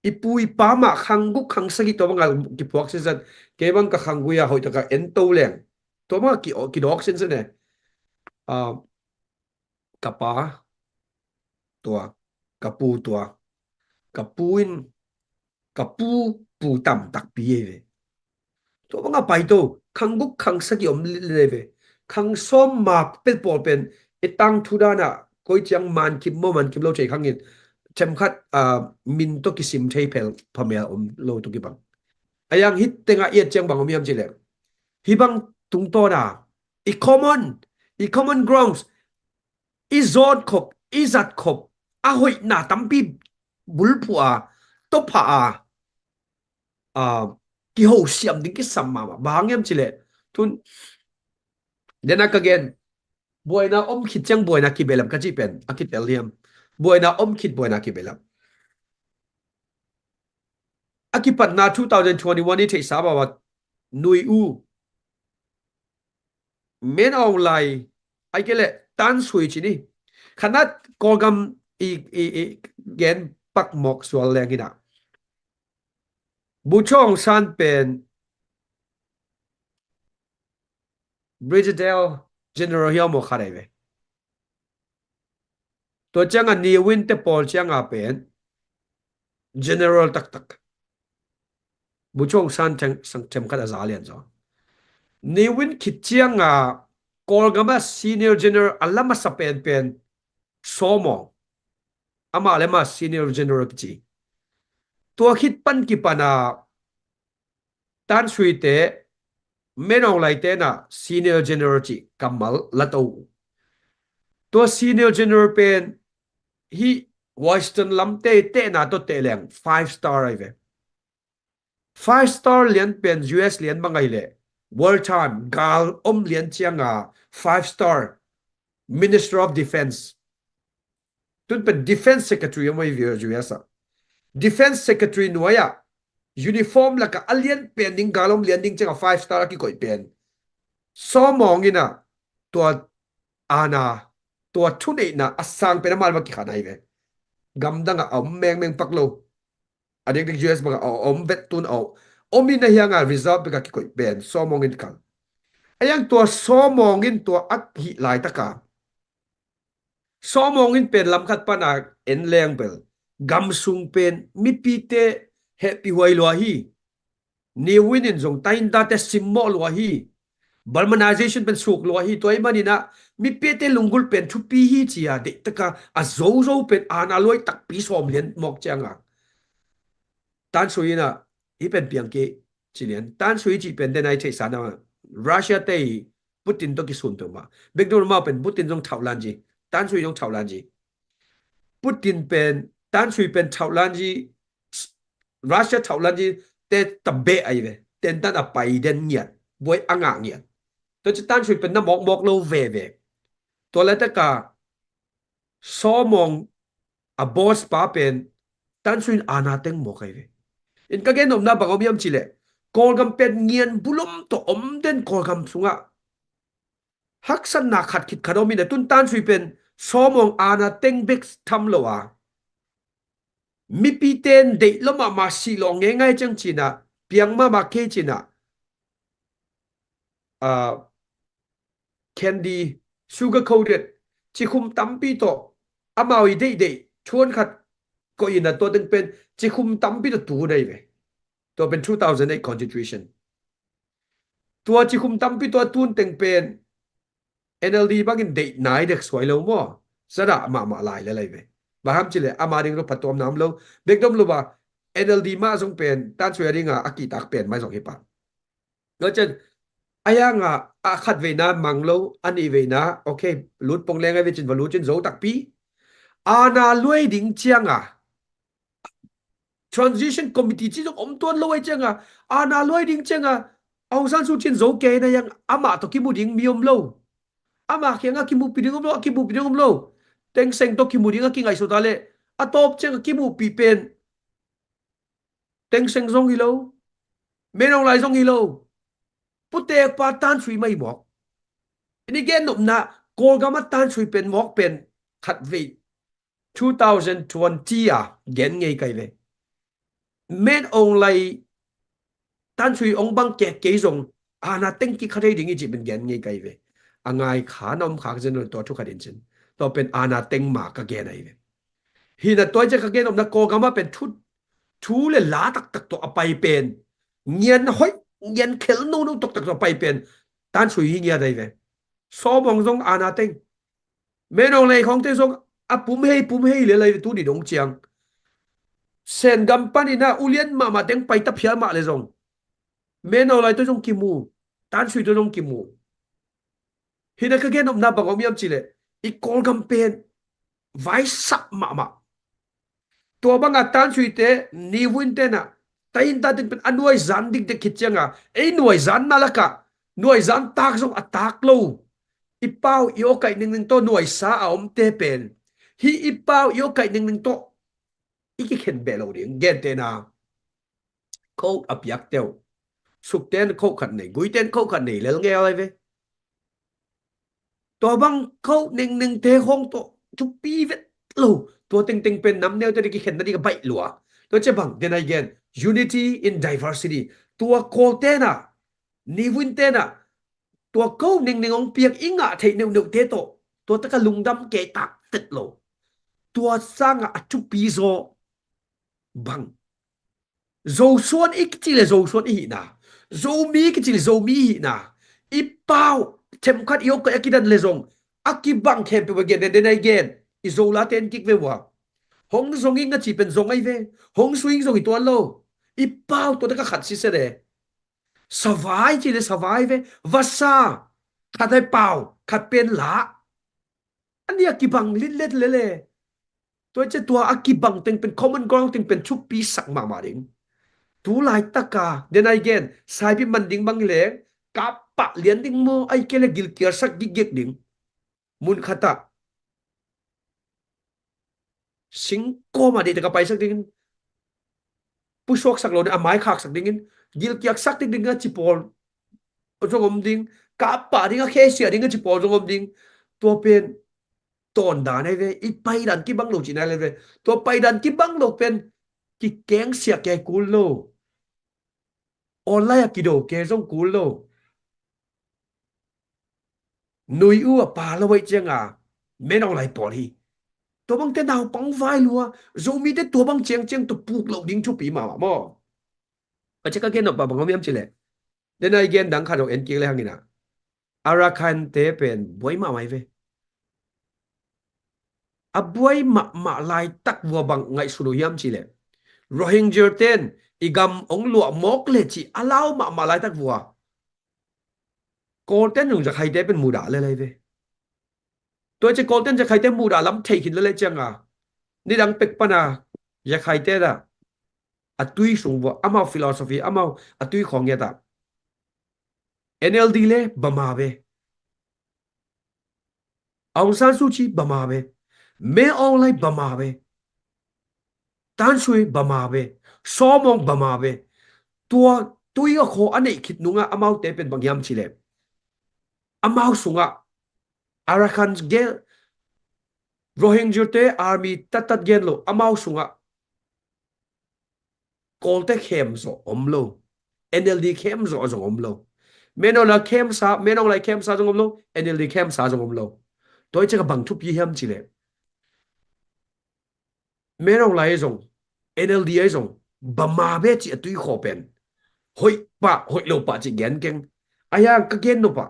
I pu i pa mah khang guk khang sagih tua bangah kiphuak sinsen. Kei bang ka khang gui a hoih taka en to leng tua bangah ki, kidawk sinsen e. Ah, ka pa tua, ka pu tua, ka pu in, ka pu, pu tam takpi ei ve. Tua bangah pai to, khang guk khang sagih om lel ei ve. Khang sawm ma pet pawl pen i tangthu danah koi ciang mankim maw mankim lo thei khangin themkhat, ah, min tawh kisim thei phel phamel om lo tawh kibang. A yang hih tengah i et ciang bang om hiam ci leh, hih bang tungtawn a i common, i common grounds, i zawt khop, i zat khop, a hoihna tampi bulphuh a, tawpha a, a, kihosiam ding kisam mahmah. Bang hang hiam ci leh, tun, dena ka gen, buaina om khit ciang buaina kibehlap ka cih pen a kitel hiam? Buaina om khit buaina kibehlap. A kipatna two thousand twenty-one i theihsa bawah Nui U, Min Aung Hlaing, ai ke le Than Shwe ci ni. Khanat Kawlgam i, i, i gen pak mawk sual leng hi na. Bogyoke Aung San pen Brigadier General hiau maw khat ai ve. Tua cianga Ne Win te pawl cianga pen general taktak. Bogyoke Aung San theng, sang themkhat a za lian zaw. Ne Win khit cianga Kawlgama senior general a la masa penpen Kyaw Maung. Amah le amah senior general kici. Tua khit pan kipana Than Shwe te, Min Aung Hlaing te na senior general ci kammal la to. Tua senior general pen hi Western lam te tehna tawh teh leng five star ai ve. Five star lian pen U S lian bang ai le wartime gal om lian cianga five star Minister of Defense. Tun pen Defense Secretary om ai ve U S a. Defense Secretary nuai a uniform laka a lian pen ding gal om lian ding cianga five star a kikoih pen Kyaw Maung ina tua ana, tua thuneihna a sang pen a mal ma kikhan ai ve. Gamdanga a om mengmeng pak lo. A dikdik U S banga a om vet tun a om ina hianga reserve beka kikoih pen Kyaw Maung in kal. A yang tua Kyaw Maung in tua a hih laitaka Kyaw Maung in pen lamkhat pana en leng bel gamsung pen mipite hehpih huai lua hi. Ne Win in zong tainda te simmawh lua hi. Balmanization pen suk lua hi. Tua i manina mipite lunggulh pen thupi hi cia deihtaka a zozo pen ana luai takpi sawm lian mawk cianga Than Shwe ina hi pen piang kei ci lian. Than Shwe cih pen dena i theihsa na Russia te i Putin tawh kisun peuhmah. Bekdon mah pen Putin zong thauhlan ci. Than Shwe zong thauhlan ci. Putin pen, Than Shwe pen thauhlan ci, Russia thauhlan ci te tabeh ai ve. Tentan a pai den ngiat. Buai a ngah ngiat. Tua ci Than Shwe pen na mawkmawk lo veve. Tua laitaka Kyaw Maung a boss pa pen Than Shwe in ana teng mawk ai ve. In ka gen nopna bang om hiam ci le Kawlgam pen ngian bulom tawh om den Kawlgam sungah haksatna khat khit khat om ina tun Than Shwe pen Kyaw Maung ana teng bek tham lo a mipite in deih lo mahmah sih lawh ngeingai ciang cina piang mahmah kei cina, ah, candy, sugar coated cikhum tampi tawh amau i deihdeih thuan khat koih ina tua teng pen cikhum tampi tawh tu nei ve. Tua pen two thousand eight constitution. Tua cikhum tampi tua tun teng pen N L D bangin deih nai dek suai lo maw? Zadah mahmah lai le lai ve. Bang hang hiam cih leh ama ding lo phattuamna om lo. Bek dom lo a, N L D mah zong pen Than Shwe a dinga a kihtak pen mai zong hi pah. Tua ciang a hiangah a khat veina mang lo, a nih veina, okay, lut pong leng a ve cin va lut cin zo takpi. Aana luai ding cianga transition committee ci zong om tuan lo a hi cianga, aana luai ding cianga Aung San Suu Kyi in zo kei na hiang, amah tawh kimu ding mi om lo. Amah kiangah kimuhpih ding om lo, a kimuhpih ding om lo. Thein Sein tawh kimu ding a kingaihsut a leh a tawp cianga kimuhpih pen Thein Sein zong hi lo, Min Aung Hlaing zong hi lo. Putekpa Than Shwe mah hi mawk. I gen nopna, Kawlgam a Than Shwe pen mawk pen khat vei two thousand twenty a gen ngei kai ve. Min Aung Hlaing Than Shwe ong bang kek kei zong aana teng kikha thei ding hi cih pen gen ngei kai ve. A ngai kha na om khak zen lo tua thu khat in cin. Tua pen aana teng ma ka gen ahi ve. Hi na tua ciang ka gen nopna Kawlgam a pen thu, thu le la taktak tawh a pai pen, ngian hoih, ngian khel nono taktak tawh a pai pen Than Shwe hi ngiat ahi ve. Sawm Maung zong aana teng. Min Aung Hlaing khawngte zong a pum hei, pum hei le lai ve tuni dong ciang. Sengam panin a ulian mahmah teng pai ta phial mah le zong Min Aung Hlaing tawh zong kimu, Than Shwe tawh zong kimu. Hi na ka gen nopna bang om hiam cih leh i Kawlgam pen vaisap mahmah. Tua banga Than Shwe te, Ne Win te na, tainta ding pen a nuaizan dikdek khit cianga, ei nuaizanna lakah nuaizan tak zong a tak lo. I pau i awkaih ningning tawh nuaisa a omte pen, hi i pau i awkaih ningning tawh i kikhen beh lo ding. Gentehna, coat a piakte uh, Sukten coat khat nei, Guiten coat khat nei lel ngel ahi ve. Tua bang coat nengnengte khawng tawh thupi vet lo. Tua tengteng pen namneute ding kikhenna ding a baih lua. Tua ciang bang, then again, unity in diversity. Tua Kawlte na, Ne Win te na, tua coat nengneng ong piak i ngah theih neuhneuhte tawh tua taka lungdam kei tak vet lo. Tua sangah a thupi zaw bang, Zosuan i kici le Zosuan i hihna, Zomi i kici le Zomi i hihna, i pau themkhat i awkaih a kidan le zong a kibang khempeuh a gen, then again, i Zolate en kik ve ua. Hong zong ing a ci pen zong ahi ve. Hong sui ing zong hi tuan lo. I pau tua taka khat sise le. Savai ci le savai ve. Vasa, khat ai pau, khat pen la. A nih a kibang litlet lele. Tua ciang tua a kibang teng pen common ground teng pen thupi sak mahmah ding. Tu laitaka, then again, saipi man ding bang hi leng, kap pah lian ding maw, ahih kei leh gilkial sak gikgik ding. Mun khatah singkawm a deihtak a paisak dingin, pusuaksak lo ding, a mai khaksak dingin, gilkial sak ding ding a ci pawl zong om ding, kap pah ding a khesia ding a ci pawl zong om ding. Tua pen tawndan ahi ve, i paidan kibang lo cihna ahi ve. Tua paidan kibang lo pen kikengsia kei kul lo. Online a kido kei zong kul lo. Nui uh a pa lo aih cianga, Min Aung Hlaing pawl hi. Tua bangte naupang vai lua, Zomite tua bang ciangciang tua puk lo ding thupi mahmah maw. A ciang ka gen nop a bang om hiam cih leh, then again, dang khat zong en kik le hang in a, Arakan te pen buai mahmah hi ve. A buai mahmah laitak vua bang ngaihsun uh hiam cih leh, Rohingya ten i gam ong luah mawk le cih a lau mahmah laitak vua, Kawlten zong Rakhaite pen mudah le lai ve. Tua ciang Kawlten Rakhaite mudah lam thei khin le lai cianga, nidang pek pana Rakhaite da a tui sung vua, amau philosophy, amau a tui khawng ngiat a, N L D le bama ve. Aung San Suu Kyi bama ve. Min Aung Hlaing bama ve. Than Shwe bama ve. Sawm Maung bama ve. Tua tui a khaw a neih khit nungah amaute pen bang hiam cih leh, amau sungah Arakan gel, Rohingya te army tattat gen lo, amau sungah Kawlte khem zawh om lo. N L D khem zawh zong om lo. Min Aung Hlaing khem sa, Min Aung Hlaing khem sa zong om lo, N L D khem sa zong om lo. Tua hi ciang a bang thupi hiam cih leh, Min Aung Hlaing ahi zong, N L D ahi zong, Bama ve cih a tuikhawh pen hoih pah, hoih lo pah cih gen keng. Ahi hang ka gen nop ah,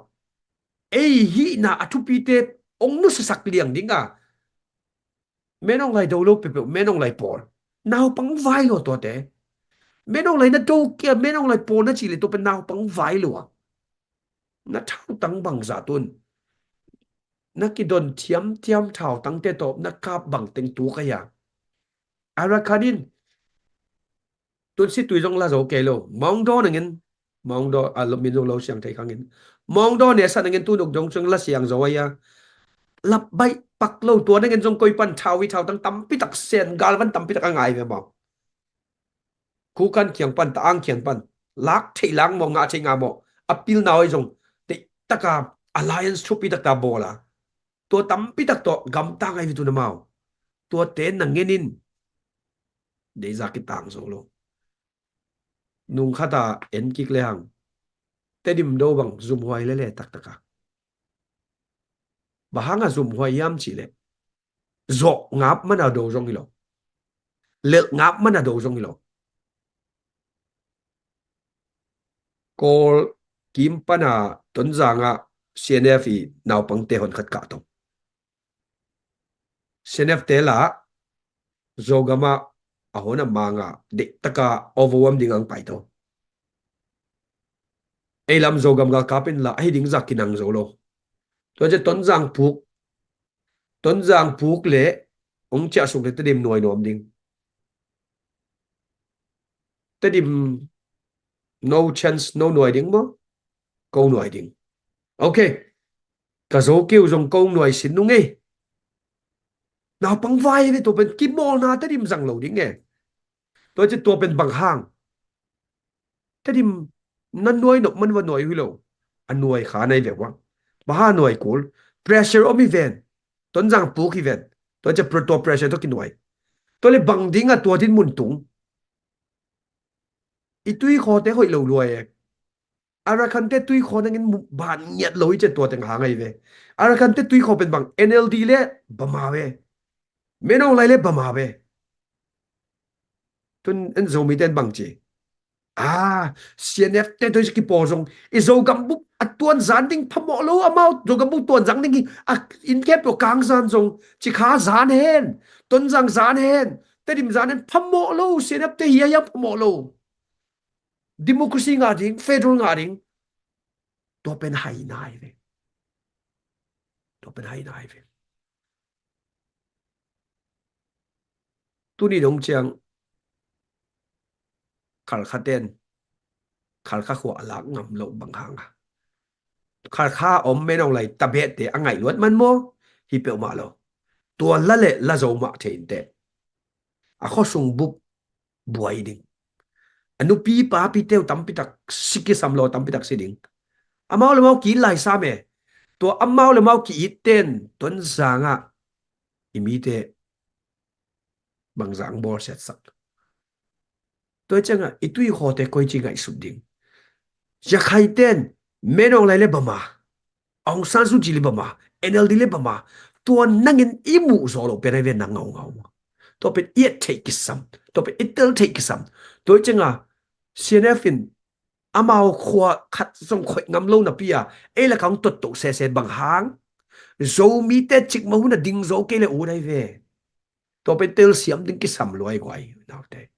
ei hihna a thupite hong nusiasak liang ding a, Min Aung Hlaing do lo peuhpeuh, Min Aung Hlaing pawl. Naupang vai lo tuate. Min Aung Hlaing na do kei a, Min Aung Hlaing pawl na cih leh tua pen naupang vai lo a, na thautang bangzah tun, na kidon thiamthiam thautangte tawh na kap bangteng tuk ahi a. Arakan in tun situi zong la zo kei lo. Maung Daw nangin, Maung Daw a lo, min zong lo siang thei khangin, Maung Daw ne sa nangin tun uk dong ciang la siang zo ahi a. Lap baih pak lo, tua nangin zong koi pan thau i thautang tampi tak, Sen galvan tampi tak a ngai ve maw. Kukan kiang pan, Ta-ang kiang pan lak theih lang maw, ngah theih nga maw, a pilna ahi zong, teihtaka alliance thupi takta bawl a, tua tampi tak tawh gamta ngai ve tun amau. Tuate na ngen in, deihzah kitang zo lo. Nung khat a en kik le hang, Tedim do bang zumhuai lele taktaka. Bang hang a zumhuai hiam cih leh, zawh ngap man a do zong hi lo, lelh ngap man a do zong hi lo. Kawl kim pan a Tonzang ah C N F i naupangte hon khat kah tong. C N F te lah Zogam ah a hon a mang a, deihtaka overwhelm ding ang pai to. Ei lam Zogam galkap in lah ahi ding zah kinang zo lo. Tua ciang Tonzang puk, Tonzang puk le hong ciah suk le Tedim nuai nuam ding. Tedim no chance, no nuai ding maw, ko nuai ding. Ok. Ka zo keu zong ko nuai sin nung ei. Naupang vai ve, tua pen kimawlna Tedim zang lo ding e. Tua ciang tua pen bang hang, Tedim na nuai nop man va nuai uh hi lo. A nuai kha nai ve uang. Bang hang nuai kul? Pressure om hi ven. Tonzang puk hi ven. Tua ciang pro-, tua pressure tawh kinuai. Tua le bang ding a tua din mun tung? I tuikhawte hoih lo luai e. Arakan te tuikhaw nangin mu-, ban ngiat lo i ciang tua teng hang ahi ve. Arakan te tuikhaw pen bang, N L D le Bama ve. Min Aung Hlaing le Bama ve. Tun en Zomite en bang ci. Ah, C N F te tawh i kipawl zong, i Zogam bup a tuanzan ding phamawh lo, amau Zogam bup tuanzang ding hi, a innkhempeuh kangzan zong, Cikha zan hen, Tonzang zan hen, Tedim zan hen, phamawh lo, C N F te hi a hiam phamawh lo. Democracy ngah ding, federal ngah ding. Tua pen haina hi ve. Tua pen haina hi ve. Tuni dong ciang Khalkha ten Khalkha khua a lak ngam lo bang hang a. Khalkha om Min Aung Hlaing tabehte a ngaih luat man maw? Hi peuhmah lo. Tua la le la zo mah thei inteh. A khuasung bup buai ding. A nupi papi teu tampi tak si kisam lo, tampi tak si ding. Amau le mau ki-it lai sam e. Tua amau le mau ki-it ten Tonzang ah i mite bangzah ang bawlsiatsak. Tua ciangah i tuikhawte koici ngaihsut ding? Rakhine ten Min Aung Hlaing le Bama, Aung San Suu Kyi le Bama, N L D le Bama, tua nangin i muh zawh loh pen ahi ve, nang ngaungau. Tua pen i et theih kisam, tua pen i tel theih kisam. Tua ciangah C N F in amau khua khat zong khoih ngam lo napi a, ei lakah hong tottoh sese bang hang? Zomite cikmah hun a ding zo kei le ut ahi ve. Tua pen telsiam ding kisam luai guai naute.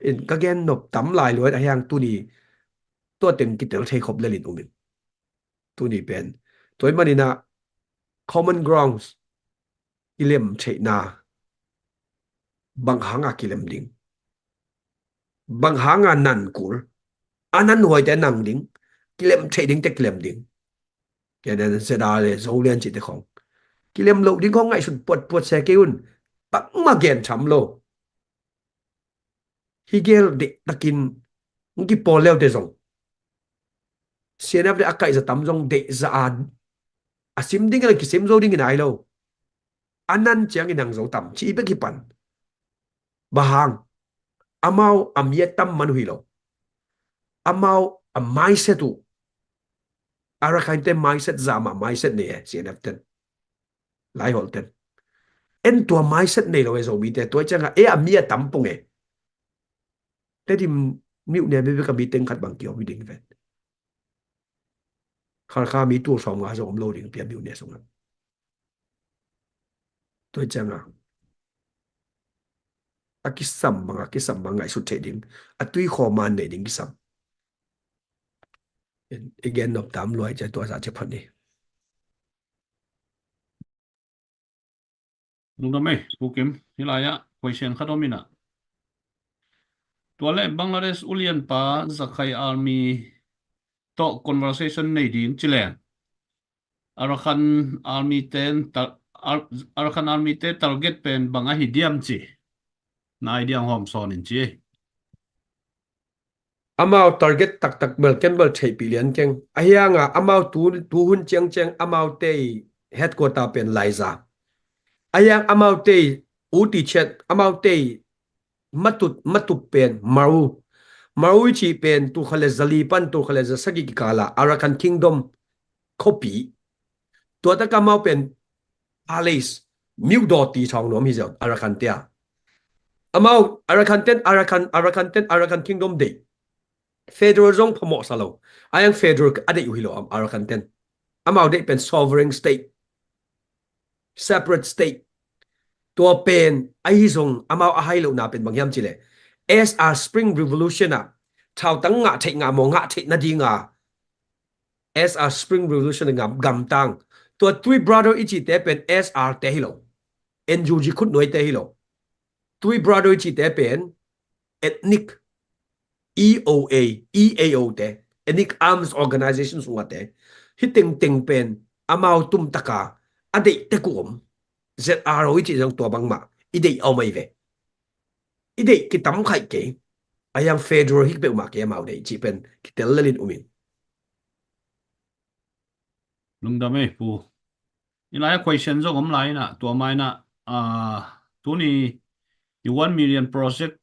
In ka gen nop tam lai luai, ahi hang tuni tua teng kitel thei khop lel in um in. Tuni pen tua ahih manin ah common grounds, kilem theihna, bang hanga kilem ding, bang hanga nan kul, a nan huaite nang ding, kilem theih dingte kilem ding. Kenen seda le Zolian cihte khong kilem loh ding khong ngaihsut puatpuat se kei un. Bangmah gen tham lo. Hi gel deihtakin hong kipawl leute zong, C N F le a kaihza tam zong deihza a, a sim ding a kisim zo ding in ai lo. A nan ciangin nang zo tam ci bek hi pan. Bang hang? Amau a mi a tam man uh hi lo. Amau a mindset uh, Arakan te mindset zah mah mindset nei e, C N F ten, Laiholh ten. En tua mindset nei lo e Zomite, tua ciangah e a mi a tam pong e. Tedim myone bekbek a mi teng khat bang kiom hi ding ven. Khalkha mi tul sawmnga zong om lo ding pia myone sungah. Tua cianga a kisam bang a kisam bang ngaihsut theih ding, a tui khawman nei ding kisam. I gen nop tam luai cia tua za cia phan ni. Lungdam ei, Pu Kim, hih lai-ah question khat om inah. Tua le Bangladesh ulianpa Rakhine Army tawh conversation nei ding ci leng Arakan Army ten tar-, Ar-, Arakan Army te target pen bang ahi diam ci. Na idea hawm sawn in ci. Amau target taktak bel ken bel theihpih lian keng. Ahianga amau tu, tuhun ciangciang amaute headquarter pen Laiza. Ahiang amaute uti chet, amaute matut, matup pen Maru. Maru i cih pen tul khat le zali pan tul khat le zasagih kikala Arakan Kingdom khuapi. Tua taka amau pen palace, myo dawti thawng nuam hi ziau Arakan te a. Amau Arakan ten, Arakan, Arakan ten, Arakan Kingdom deih. Federal zong phamawhsa lo. Ahiang federal a deih uh hi lo am Arakan ten. Amau deih pen sovereign state, separate state. Tua pen ahi zong amau a hai lohna pen bang hiam cileh, S R Spring Revolution ah thautang ngah theih ngah maw ngah theih nadinga S R Spring Revolution a ngam, gamtang. Tua Three Brother i cihte pen S R te hi lo. N U G khutnuaite hi lo. Three Brother i cihte pen ethnic E O A, E A O te, Ethnic Arms Organization sungah te. Hih tengteng pen amau tumtaka a deih tek uh om. Z R O i cih zong tua bangmah i deih a om ahi ve. I deih kitam khaih kei. Ahiang federal hik peuhmah kei amau deih cih pen kitel lelin um in. Lungdam ei, Pu. I lai-ah question zong om lai inah, tua ma inah, ah, tuni i one million project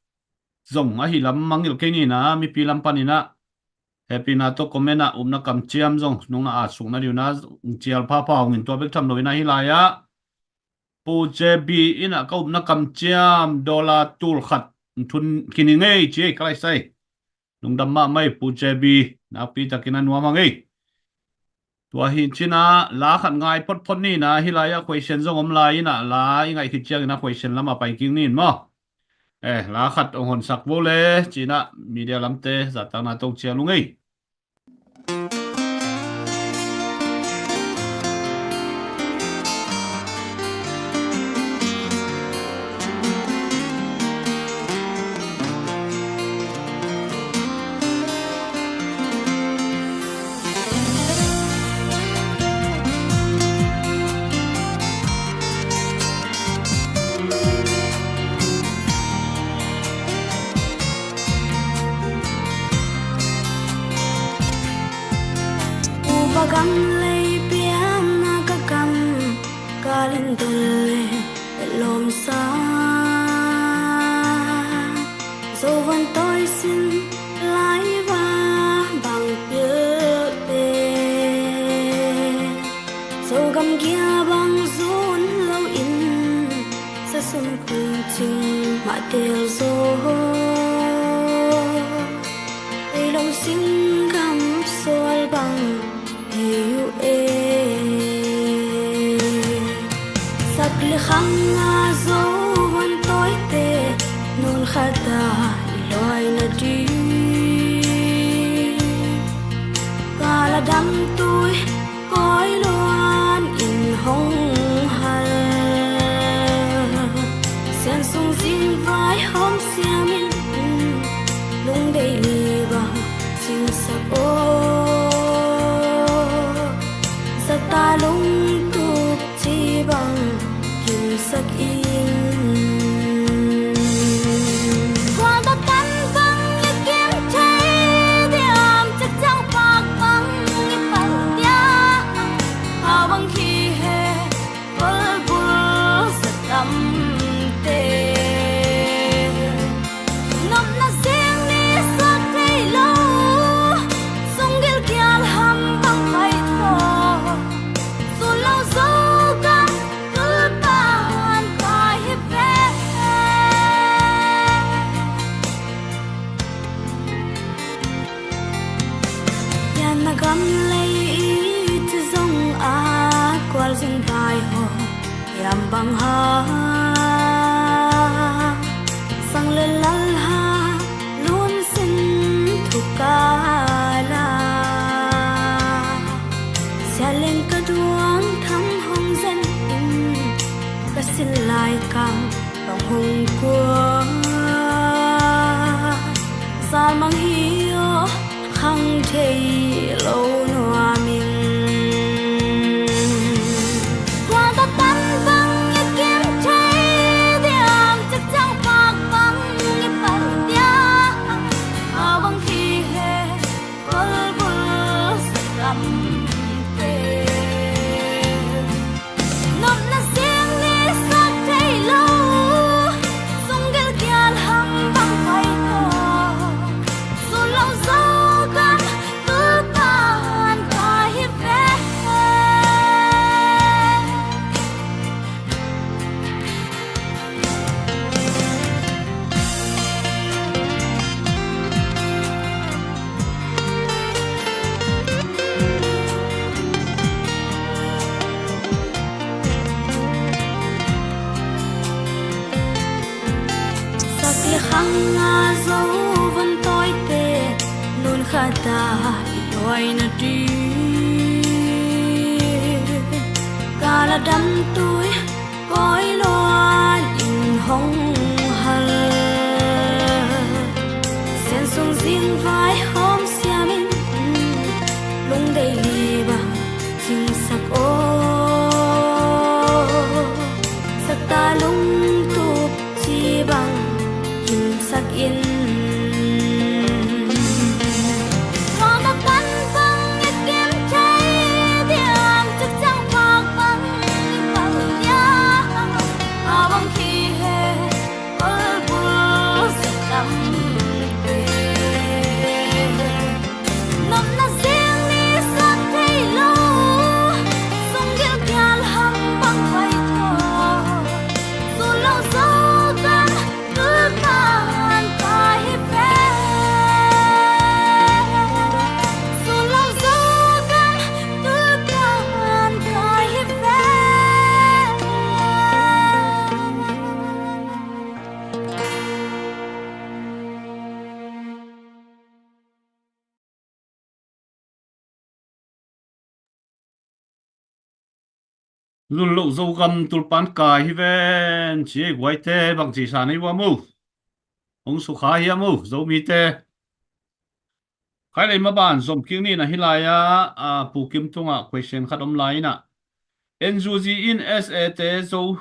zong ahi lam mangngilh kei ni inah, mipi lam pan inah, happy na tawh comment ah upna kamciam zong nungna at sukna ding uh na, cial phapha hong in tua bek tham lo inah hih lai-ah Pu J B inah ka upna kamciam dollar tul khat thun kini ngei ci ei ka lai sai. Lungdam mahmah ei Pu J B, nakpi takin a nuam hang ei. Tua hi cinah la khat ngai photphot ni inah, hih lai-ah question zong om lai inah la i ngaih khit ciangin a question lamah pai kik ni in maw. Eh, la khat hong honsak vo le cinah media lamte zahtakna tawh cial ung ei. Upa gam lei pianna ka kam kalin dol le lawmsa. Zovan tawi sin laiva bang pilte. Zogam gia bang zun loin sasun kung cing mah tel zaw. Ei lawm sing gam sual bang ei uh e. Sak le khang a Zovan tawite nun khata i luai na di. Kala dam tui kawi luan in hong hal. Sian sung zing vai hong siam in Tam lei i ci zong a kual zing vai ho hiam bang ha. Sang le lal ha lun sin thuk ka la. Sia leng ka duang tham hong zen in ka sin lai kang bang hong kua. Zal mang hi aw khang thei lo nuam ing. Tua ta tan bang i kim thei diam, cik ciang pak bang i pal diam, a bang hi he kolbul sakam te. Nopna sing ni sak thei lo, sunggil kial ham bang pai ko. Sun lo zo gam tulpan ka hi ve. Sakhi khang a zo van tawi te nun khata i tawi na ti. Kala dam tui koi luan in hong hal. Sen sung zing vai hom siam in lungdei li bang cingsak aw. Sakta lungtup ci bang kimsak in. Tua na pan bang i kim thei diam, cik ciang pak bang i pal diam, a bang khi he kolbul sakam te. Nopna sing ni sak thei lo, sunggil kial ham bang pai ko. Sun lo zo gam tulpan ka hi ve. Sun lo zo gam tulpan ka hi ve. Lul loh Zogam tulpan kai hi ven, ci ei guaite bang ci sa nei ua mu. Hong sukha hi a mu, Zomite. Khai lei maban zom kik ni na hi lai a, a, Pu Kim tungah question khat om lai in a. N U G in S A te zo,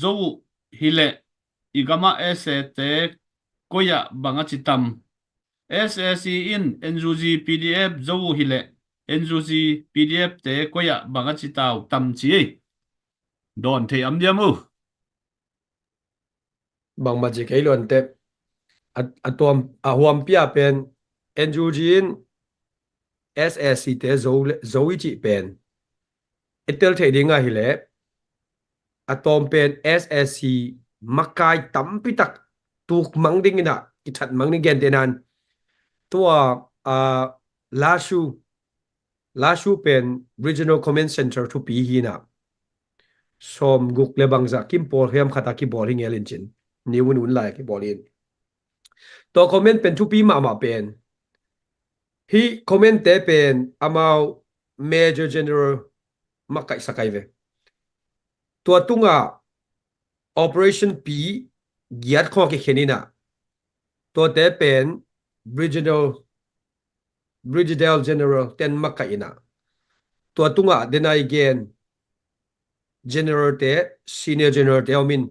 zo uh hi leh, i gamah S A te koi ah bang a ci tam. S A C in N U G P D F zo uh hi leh, N U G P D F te koi ah bang a ci tau tam ci ei. Dawn thei am diam uh. Bangmah ci kei luan teh. A, a tuam, a huampi a pen N U G in S A C te zo le, zo i cih pen i tel thei ding a hi leh, a tawm pen S A C makai tampi tak tuk mang ding in a, i that mang ding gentehna in. Tua, a, Lashu, Lashu pen Regional Command Center thupi hi in a. Sawm guk le bangzah kim pawl hiam khat a kibawl hi ngel in cin. Ni un un lai a kibawl in. Tua command pen thupi mahmah pen. Hih command te pen amau Major General makaihsak ai ve. Tua tungah Operation P giat khawng a kikhen in a. Tuate pen Regional, Brigadier General ten makaih in a. Tua tungah den a i gen General te, Senior General te om in.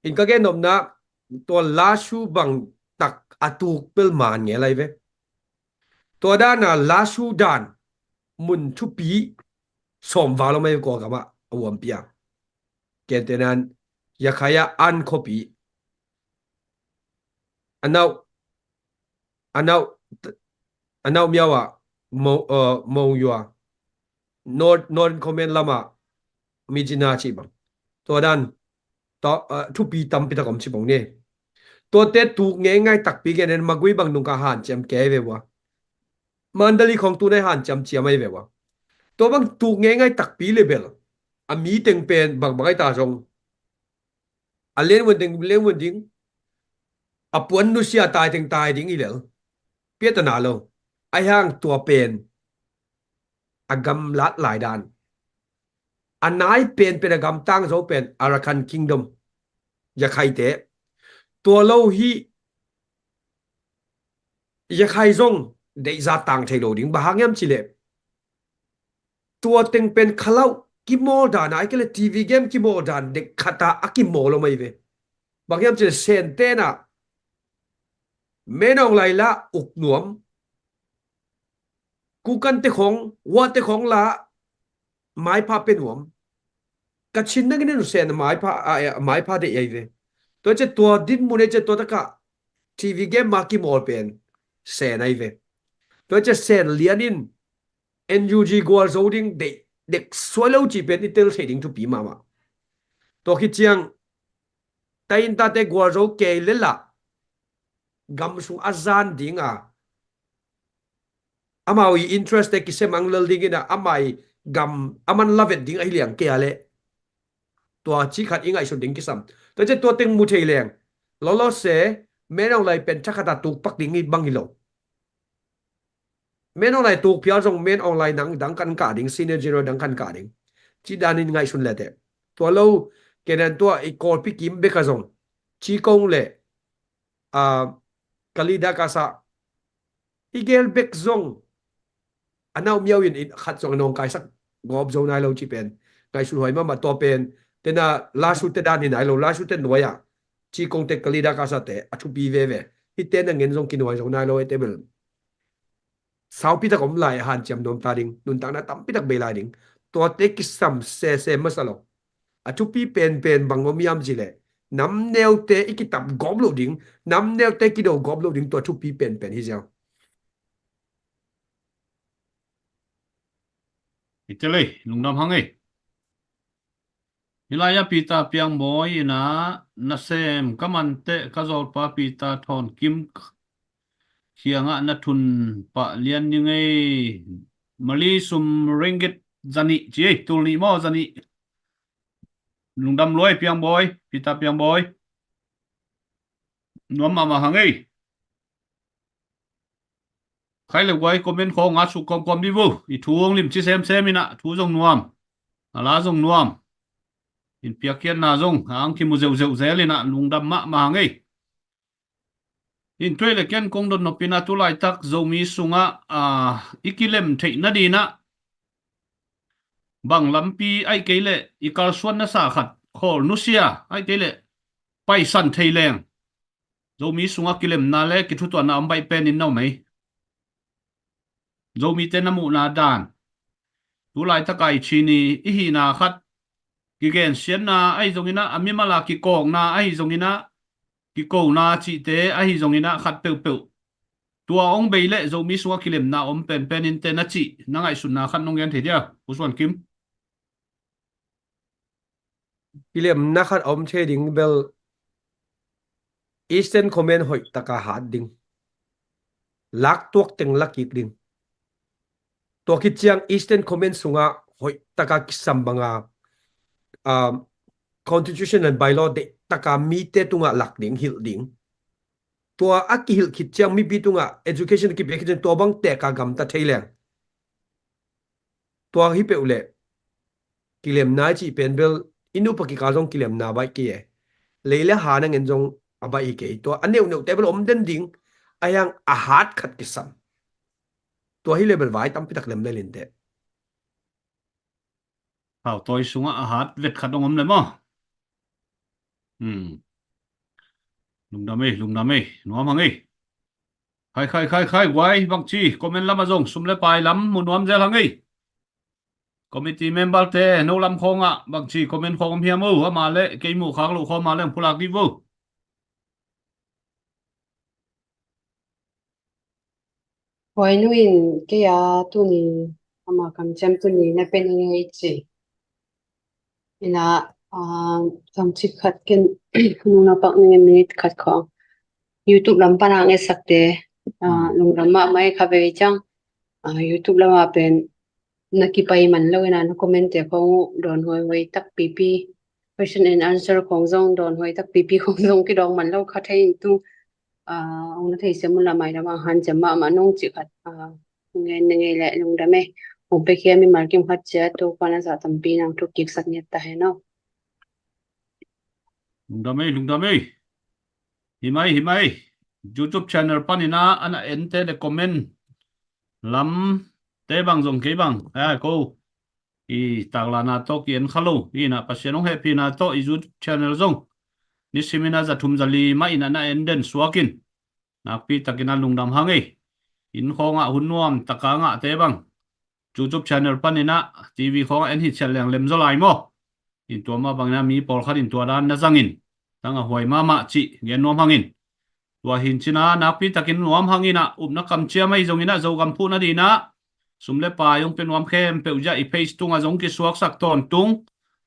In ka gen nopna, tua Lashu bang tak a tuk pel man ngel ai ve. Tua dan a Lashu dan mun thupi sawm val om ai ve Kawlgam ah a huampi a. Gentehna in Yakhai a An khuapi. A nau, a nau, a nau miau ah Mo, uh, Monywa. North, Northern Command lam ah Myitkyina cih bang. Tua dan, tua, uh, thupi tampi tak om ci bang ni. Tuate tuk ngeingai takpi gen in Magway bang nung ka hanciam kei ve ua. Mandalay khawng tu nai hanciam ciam ai ve ua. Tua bang tuk ngeingai takpi le bel a mi teng pen bangbang ai ta zong a lianvuan ding, lianvuan ding, a puan nusia tai teng tai ding i lel. Piatana lo. Ai hang tua pen a gam lat lai dan. A nai pen pen a gam tang zo pen Arakan Kingdom. Yakhaite. Tua lo hi Yakhai zong deihza tang thei lo ding. Bang hang hiam cileh tua teng pen khalau kimawl dan a, ai kei le T V game kimawl dan dek khata a kimawl lo mai ve. Bang hiam cileh Sen tena Menawng lai la uk nuam. Kukan te khong, wa te khong la maipha pe nuam. Ka chin nangin en Sen maipha, a, a, maipha deih ai ve. Tua ce tua dinmun ai ce tua taka T V game ma kimawl pen Sen ai ve. Tua ce Sen lianin N U G gualzo ding deih dek suai lo ci pen i tel thei ding thupi mahmah. Tua khit ciang taintate gualzo kei lela gam sung a zan dinga amau i interest te kisem ang lel dingin a amai gam a man lavet ding ahi liang kei a le tua ci khat i ngaihsut ding kisam. Tua ce tua teng mu thei leng lolo se Menawng lai pen thakhata tukpak ding i bang hi lo. Menawng lai tuk phial zong Menawng lai nang dang kan kah ding, senior general dang kan kah ding. Ci danin ngaihsun lete. Tua lo, kenan tua i Kawlpi kim beka zong ci kong le a, Kalida kasa i gel bek zong a nau miau in khat zong a nawngkaisak gawp zo nai lo ci pen ngaihsun huai mahmah. Tua pen tena lasu te dan hi nai lo, lasu te nuai-ah ci kong te Kalida kasa te a thupi veve. Hite na ngen zong kinuai zo nai lo, ete bel saupitak om lai a hanciam nuam ta ding, nuntakna tampitak bei lai ding. Tuate kisam sese masa lo. A thupi penpen bang om hiam cileh nam neute i kitap gawp loh ding, nam neute kido gawp loh ding, tua thupi penpen hi ziau. Ite lei, lungdam hang ei. Hilai-ah Peter Piangbawi inah nasem ka manteh ka zawlpa Peter Thawn Kim kiangah na thun pah lian ning ei. Mali sum ringgit zanih ci ei, tul nih maw zanih. Lungdam luai Piangbawi, Peter Piangbawi. Nuam mahmah hang ei. Khai le guai comment khawng a suk kawmkawm dih vo. I thu hong lim ci semsem inah thu zong nuam, a la zong nuam. In piakkhiatna zong a ang kimu zeuhzeuh zel inah lungdam mahmah hang ei. In tuai le ken kong dot nop inah tulaitak Zomi sungah a i kilem theih nadinah bang lampi aih kei leh i kalsuan nasa khat khawl nusia aih kei leh paisan thei leng Zomi sungah kilemna le kithutuahna om baih pen in na om ei. Zomite na muhna dan tulaitaka i Chin i i hihna khat kigensiatna ahi zonginah a mimala kikawkna ahi zonginah kikona cihte ahi zonginah khat peuhpeuh tua ong bei leh Zomi sungah kilemna om penpen in te na cih na ngaihsutna khat nong gen thei dia Pu Suan Kim. Kilemna khat a om thei ding bel Eastern Command hoih taka hat ding. Laktuak teng lakik ding. Tua khit ciang Eastern Command sungah hoih taka kisam banga um, constitution and bylaw deih taka mite tungah lak ding, hilh ding. Tua a kihilh khit ciang mipi tungah education kipia khit ciang tua bang teka gamta thei leng. Tua hi peuh leh kilemna i cih pen bel i nupa kikal zong kilemna baih kei e. Lei le ha na ngen zong a baih hi kei. Tua a neuhneute bel om den ding a hiang a hat khat kisam. Tua hi le bel vai tampitak lem le linteh. Thautawi sungah a hat vet khat dong om le maw? Hmm. Lungdam ei, lungdam ei, nuam hang ei. Khai, khai, khai, khai, guai, bangci, comment lamah zong, sum le pai lam, mu nuam zel hang ei. Committee member te, no lam khawngah, bangci, comment khawng om hiam o, amah le, kei muh khak loh khawng amah le, ang pulak dih vo. Huainu in kei a tuni ama kamciam tuni na pe ning ei ci. Ina, ah, kamcik khat ken nuna pak ning minute khat khawng. YouTube lam pana nge sakte, ah, lungdam mahmah ei kha vei ciang. Ah, YouTube lamah pen na kipai man lo in ah, na comment te khong uh dawn huaihuai takpipi, question and answer khong zong dawn huai takpipi khong zong kidawng man lo kha thei in tu, ah, hong na thei siam un la, mailam ah hanciam mahmah nong cih khat, ah, ngen na ngei leh lungdam ei. Hong pekhia mimal kim khat ciat Topa na zah tampi nang thuk kiksak ngiat ta hen aw. Lungdam ei, lungdam ei. Hi mai, hi mai. YouTube channel panin ah a na ente le comment lam te bang zong kei bang, a, ko i taklahna tawh ki-en kha lo hi in ah, Pasian hong hehpihna tawh i YouTube channel zong nisimin ah za thum za li mah in ah na en den suak in, nakpi takin ah lungdam hang ei. Inn khawngah hun nuam taka ngahte bang YouTube channel panin ah, TV khawngah en hi ciat leng lem zaw lai maw? In tua mah bangin ah mi pawlkhat in tua dan na zangin, tang a huai mahmah cih gen nuam hangin. Tua hi in cin ah nakpi takin nuam hangin ah, upna kamciam ahi zongin ah, Zogam phuh nadingin ah sum le pai hong pia nuam khempeuh ziah i page tungah zong kisuaksak tawntung.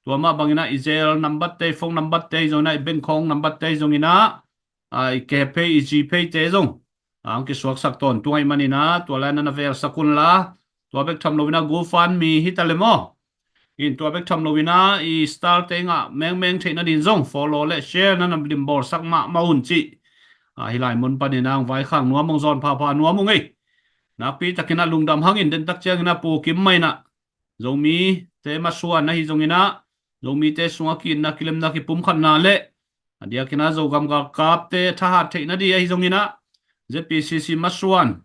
Tua mah bangin ah i Zelle nambat te, phone nambat te ahi zongin ah, i bank khawng nambat te ahi zongin ah, a, i Kpay, i GPay te zong, a, hong kisuaksak tawntung ahih manin ah, tua lai-in ah na velsak un la. Tua bek tham loin ah GoFundMe hi ta leh maw? In tua bek tham loin ah i star te ngah mengmeng theih nadingin zong follow le share na na dim bawlsak mahmah un cih, a, hih lai mun panin ah hong vaikhak nuam, hong zawn phapha nuam ung ei. Nakpi takin ah lungdam hangin, dentak ciangin ah Pu Kim mah in ah Zomite masuan ahi zongin ah, Zomite sungah ki-itna, kilemna, kipumkhatna le a diakin ah Zogam galkapte thahat theih nading ahi zongin ah, ZPCC masuan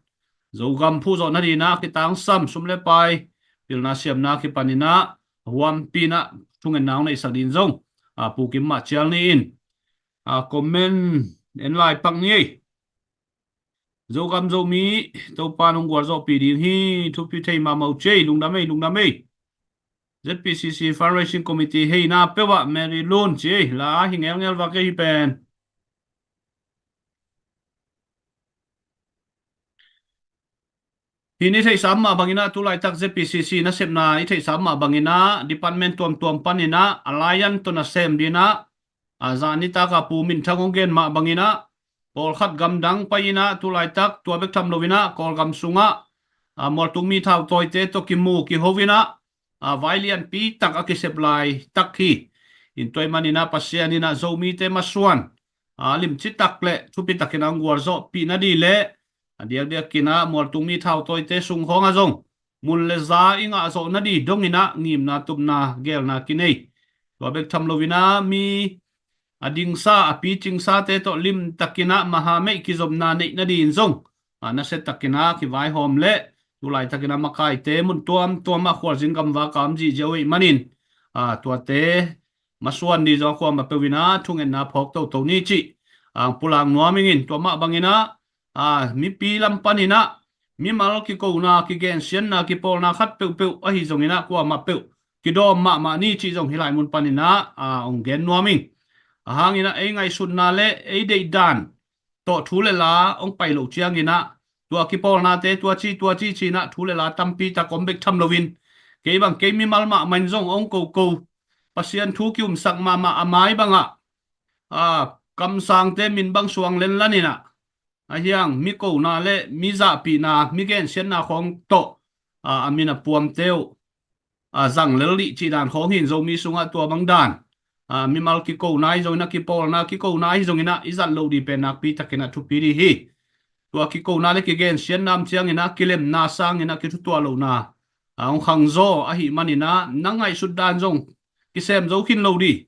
Zogam phuh zawh nadingin ah kitangsam sum le pai, pilna siamna kipanin ah, huampi in ah thungetna hong neihsak dingin zong, a, Pu Kim mah cial ni in, a, comment en lai pak ni ei. Zogam Zomi, Topa in hong gualzawhpih ding hi, thupi thei mahmah uh ci ei, lungdam ei, lungdam ei. ZPCC Fundraising Committee hei na peuh ah Mary Lun ci ei, la hi ngelngel vak ei hi pen. Hih i theihsa mah bangin ah, tulaitak ZPCC nasepna i theihsa mah bangin ah, department tuamtuam panin ah alliance tawh nasem dingin ah, a, zani tak a Pu Min Thang hong gen mah bangin ah, pawlkhat gamdang pai-in ah, tulaitak tua bek tham loin ah Kawlgam sungah, a, mualtung mi thautawite tawh kimu kiho in ah, a, vai lianpi tak a kisep laitak hi. In tua ahih manin ah Pasian in ah Zomite masuan, a, limci tak le thupi takin ah hong gualzawhpih nading le, a diakdiakin ah mualtung mi thautawite sung khawngah zong mun le za i ngah zawh nading dongin ah ngimna, tupna, geelna kinei. Tua bek tham loin ah mi a dingsa, a picingsate tawh limtakin ah mahameih kizopna neih nadingin zong, a, nasia takin ah kivaihawm le, tulaitakin ah makaite mun tuamtuam ah khualzin gamvak a om zihziah uh ahih manin, a, tuate masuan ding zong a kuamah peuh in ah thungetna phawk toto ni cih, a, hong pulak nuam ing in. Tua mah bangin ah, a, mipi lam panin ah mimal kikona, kigensiatna, kipawlna khat peuhpeuh ahi zongin ah kuamah peuh kidawm mahmah ni cih zong hih lai mun panin ah, a, hong gen nuam ing. Ahang in ah ei ngaihsutna le ei deihdan tawh thu le la hong pai loh ciangin ah, tua kipawlnate tua ci, tua ci ci-in ah thu le la tampi tak om bek tham loin, kei bang kei mimal mahmah in zong hong koko, Pasian thu kiumsak mahmah a mai bangah, a, kamsangte min bang suang lenlan in ah, a hiang mi kona le mi zahpihna, mi gensiatna khawng tawh, a, a min a puamte uh, a, zang lel ding cih dan khawng hi in, Zomi sungah tua bang dan, a, mimal kikona ahi zongin ah, kipawlna kikona ahi zongin ah i zat loh ding pen nakpi takin ah thupi ding hi. Tua kikona le kigensiatna om ciangin ah, kilemna sangin ah kithutuah lohna, a, hong khangzaw ahih manin ah na ngaihsut dan zong kisem zo khin lo ding.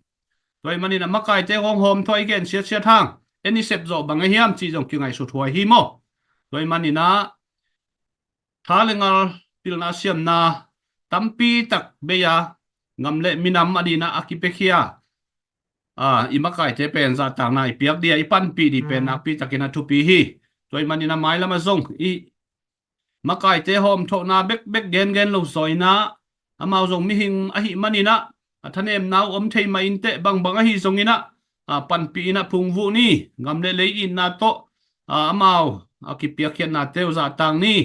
Tua ahih manin ah makaite hong hawmthawh i gensiatsiat hang, en i sep zawh bang a hiam cih zong kingaihsut huai hi maw? Tua ahih manin ah tha le ngal, pilna siamna tampi tak bei a, gam le minam adingin ah a kipiakhia, a, i makaite pen zahtakna i piak ding a, i panpih ding pen nakpi takin ah thupi hi. Tua ahih manin ah mailam ah zong i makaite hawmthawhna bekbek gengen lo zaw in ah, amau zong mihing ahih manin ah, a, thanemna uh om thei mah inteh, bangbang ahi zongin ah, a, panpih in ah phungvuh ni. Gam le lei itna tawh, a, amau a kipiakkhiatnate uh zahtak ni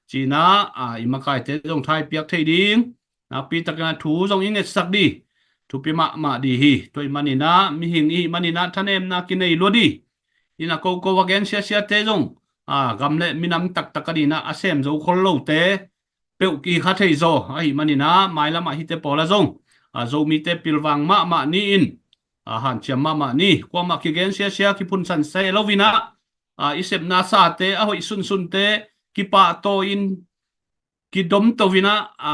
ci-in ah, a, i makaite zong tha i piak thei ding, nakpi takin ah thu zong i ngetsak ding, thupi mahmah ding hi. Tua ahih manin ah mihing i hih manin ah thanemna kinei lua ding. In ah koko a gensiasiate zong a, gam le minam taktak a dinah a sem zo khol lote peuh kikha thei zaw ahih maninah mailamah hite pawla zong, a, Zomite pilvang mahmah ni-in, a, hanciam mahmah ni. Kuamah kigen siasia kiphunsan se loinah, a, i sepna sate a hoih sunsunte kipahtawi-in kidomto inah, a,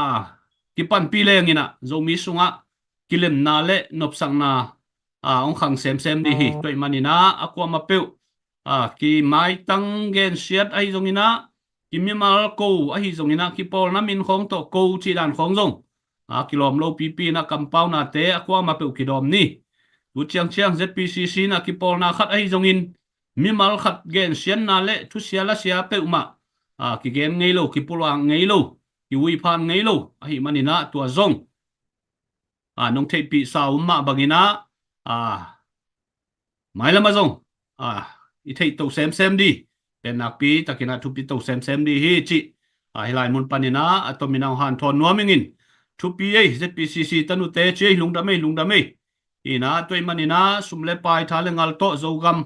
kipanpi lenginah Zomi sungah kilemna le nopsakna, a, hong khang semsem dih hi. Tua ahih maninah a kuamah peuh, a, kimaitang gensiat ahi zonginah, kimimal ko ahi zonginah, kipawlna min khawng tawh ko cih dan khawng zong, a, kilawm lo pipi inah kampaunate a kuamah peuh kidawm ni. Tu ciangciang Z P C C inah kipawlna khat ahi zongin mimal khat gensiatna le thusia lasia peuhmah, a, kigen ngei lo, kipulak ngei lo, kiuiphan ngei lo ahih maninah tua zong, a, nong theihpihsa um mah banginah, a, mailamah zong, a, i theihto semsem dih, pen nakpi takinah thupito semsem dih hi cih, a, hih lai mun paninah a tomin hong hanthawn nuam ingin. Thupi ei, Z P C C tanute ci ei, lungdam ei, lungdam ei. Inah tua ahih maninah sum le pai, tha le ngal tawh Zogam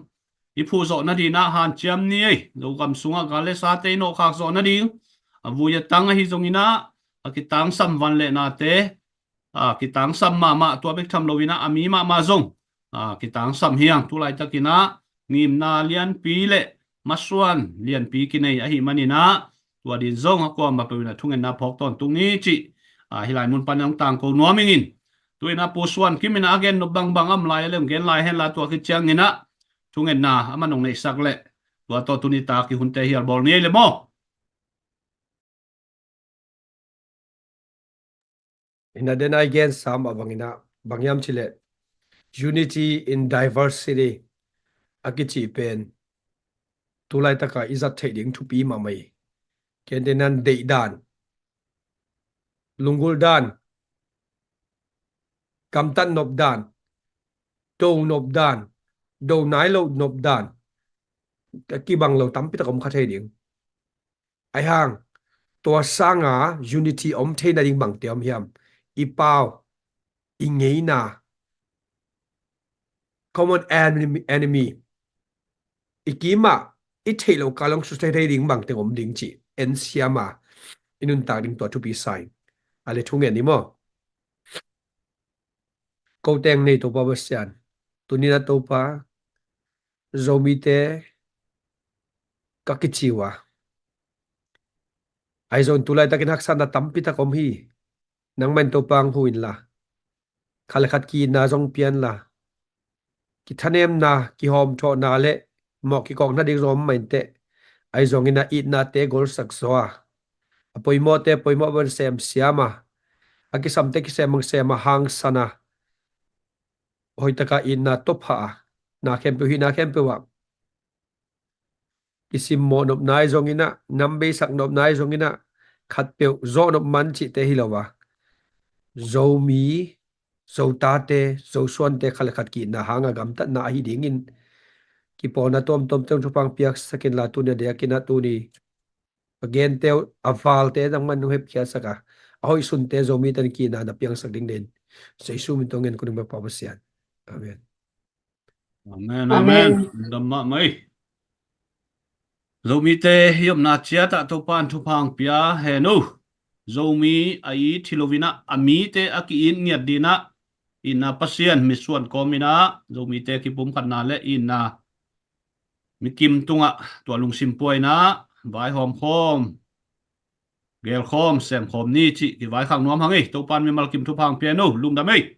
i phuh zawh nadinah hanciam ni ei. Zogam sungah gal le sate i nawhkhak zawh nading, a vui a tang ahi zonginah a kitangsam van le nate, a, kitangsam mahmah, tua bek tham loinah a mi mahmah zong, a, kitangsam hi hang. Tulaitakinah ngimna lianpi le masuan lianpi kinei ahih maninah tua din zong a kuamah peuh inah thungetna phawk tawntung ni cih, a, hih lai mun panin hong tangko nuam ingin. Tu inah Pu Suan Kim inah a gen nop bangbang a om lai a leh hong gen lai henla, tua khit cianginah thungetna a man hong neihsak leh tua tawh tuni tak i hunte hial bawl ni ei le maw? Ina den a i gen sam a banginah, bang hiam cileh, unity in diversity a kici pen tulaitaka i zat theih ding thupi mahmah hi. Ken tenan deih dan, lunggulh dan, gamtat nop dan, do nop dan, do nai lo nop dan, a kibang lo tampi tak om kha thei ding. Ahi hang, tua sanga unity om theina ding bangte om hiam? I pau, i ngeina, common enemy, enemy. I kimah i theih lo kal hong susia thei ding bangteng om ding cih en siama i nuntak ding tua thupi sa ing. A le thungen ni maw? Ko teng nei Topa Pasian, tuni na Topa, Zomite ka kici uh a, ahi zong tulaitakin haksatna tampi tak om hi. Nangmah in Topa hong hu inla, khat le khat ki-itna zong pia inla, kithanemna, kihawmthawhna le mawh kikawkna ding zong om mah inteh. Ahi zongin a itnate golsak zaw a, a poimawhte poimawh bang sem siam a, a kisamte kisem bang sem a, hangsan a, hoihtaka itna tawpha a, na khempeuh, hihna khempeuh ah kisimmawh nopna ahi zongin ah, nam beisak nopna ahi zongin ah, khatpeuh zawh nop man cihte hi lo a, Zomi, Zotate, Zosuante khat le khat ki-itna hanga gamtatna ahi dingin kipawlna tuamtuamte hong thupha piaksak inla, tuni a diakin ah tuni a gente uh, a valte nangman hong hepkhiatsak a, a hoihsunte Zomite in ki-itna na piangsak ding den, Jesu min tawh ngen kong ding, Pa Pasian. Amen. Amen, amen. Amen. Lungdam mahmah ei. Zomite i omna ciat ah Topa in thupha hong pia hen uh. Zomi a it hi loin ah, a mite a ki-it ngiat dingin ah, itna Pasian mitsuan kawmin ah Zomite kipumkhatna le itna mikim tungah tua lungsim puaina vaihawm khawm, gelkhawm, semkhawm ni cih kivaikhak nuam hang ei. Topa in mimal kim thupha hong pia hen uh. Lungdam ei.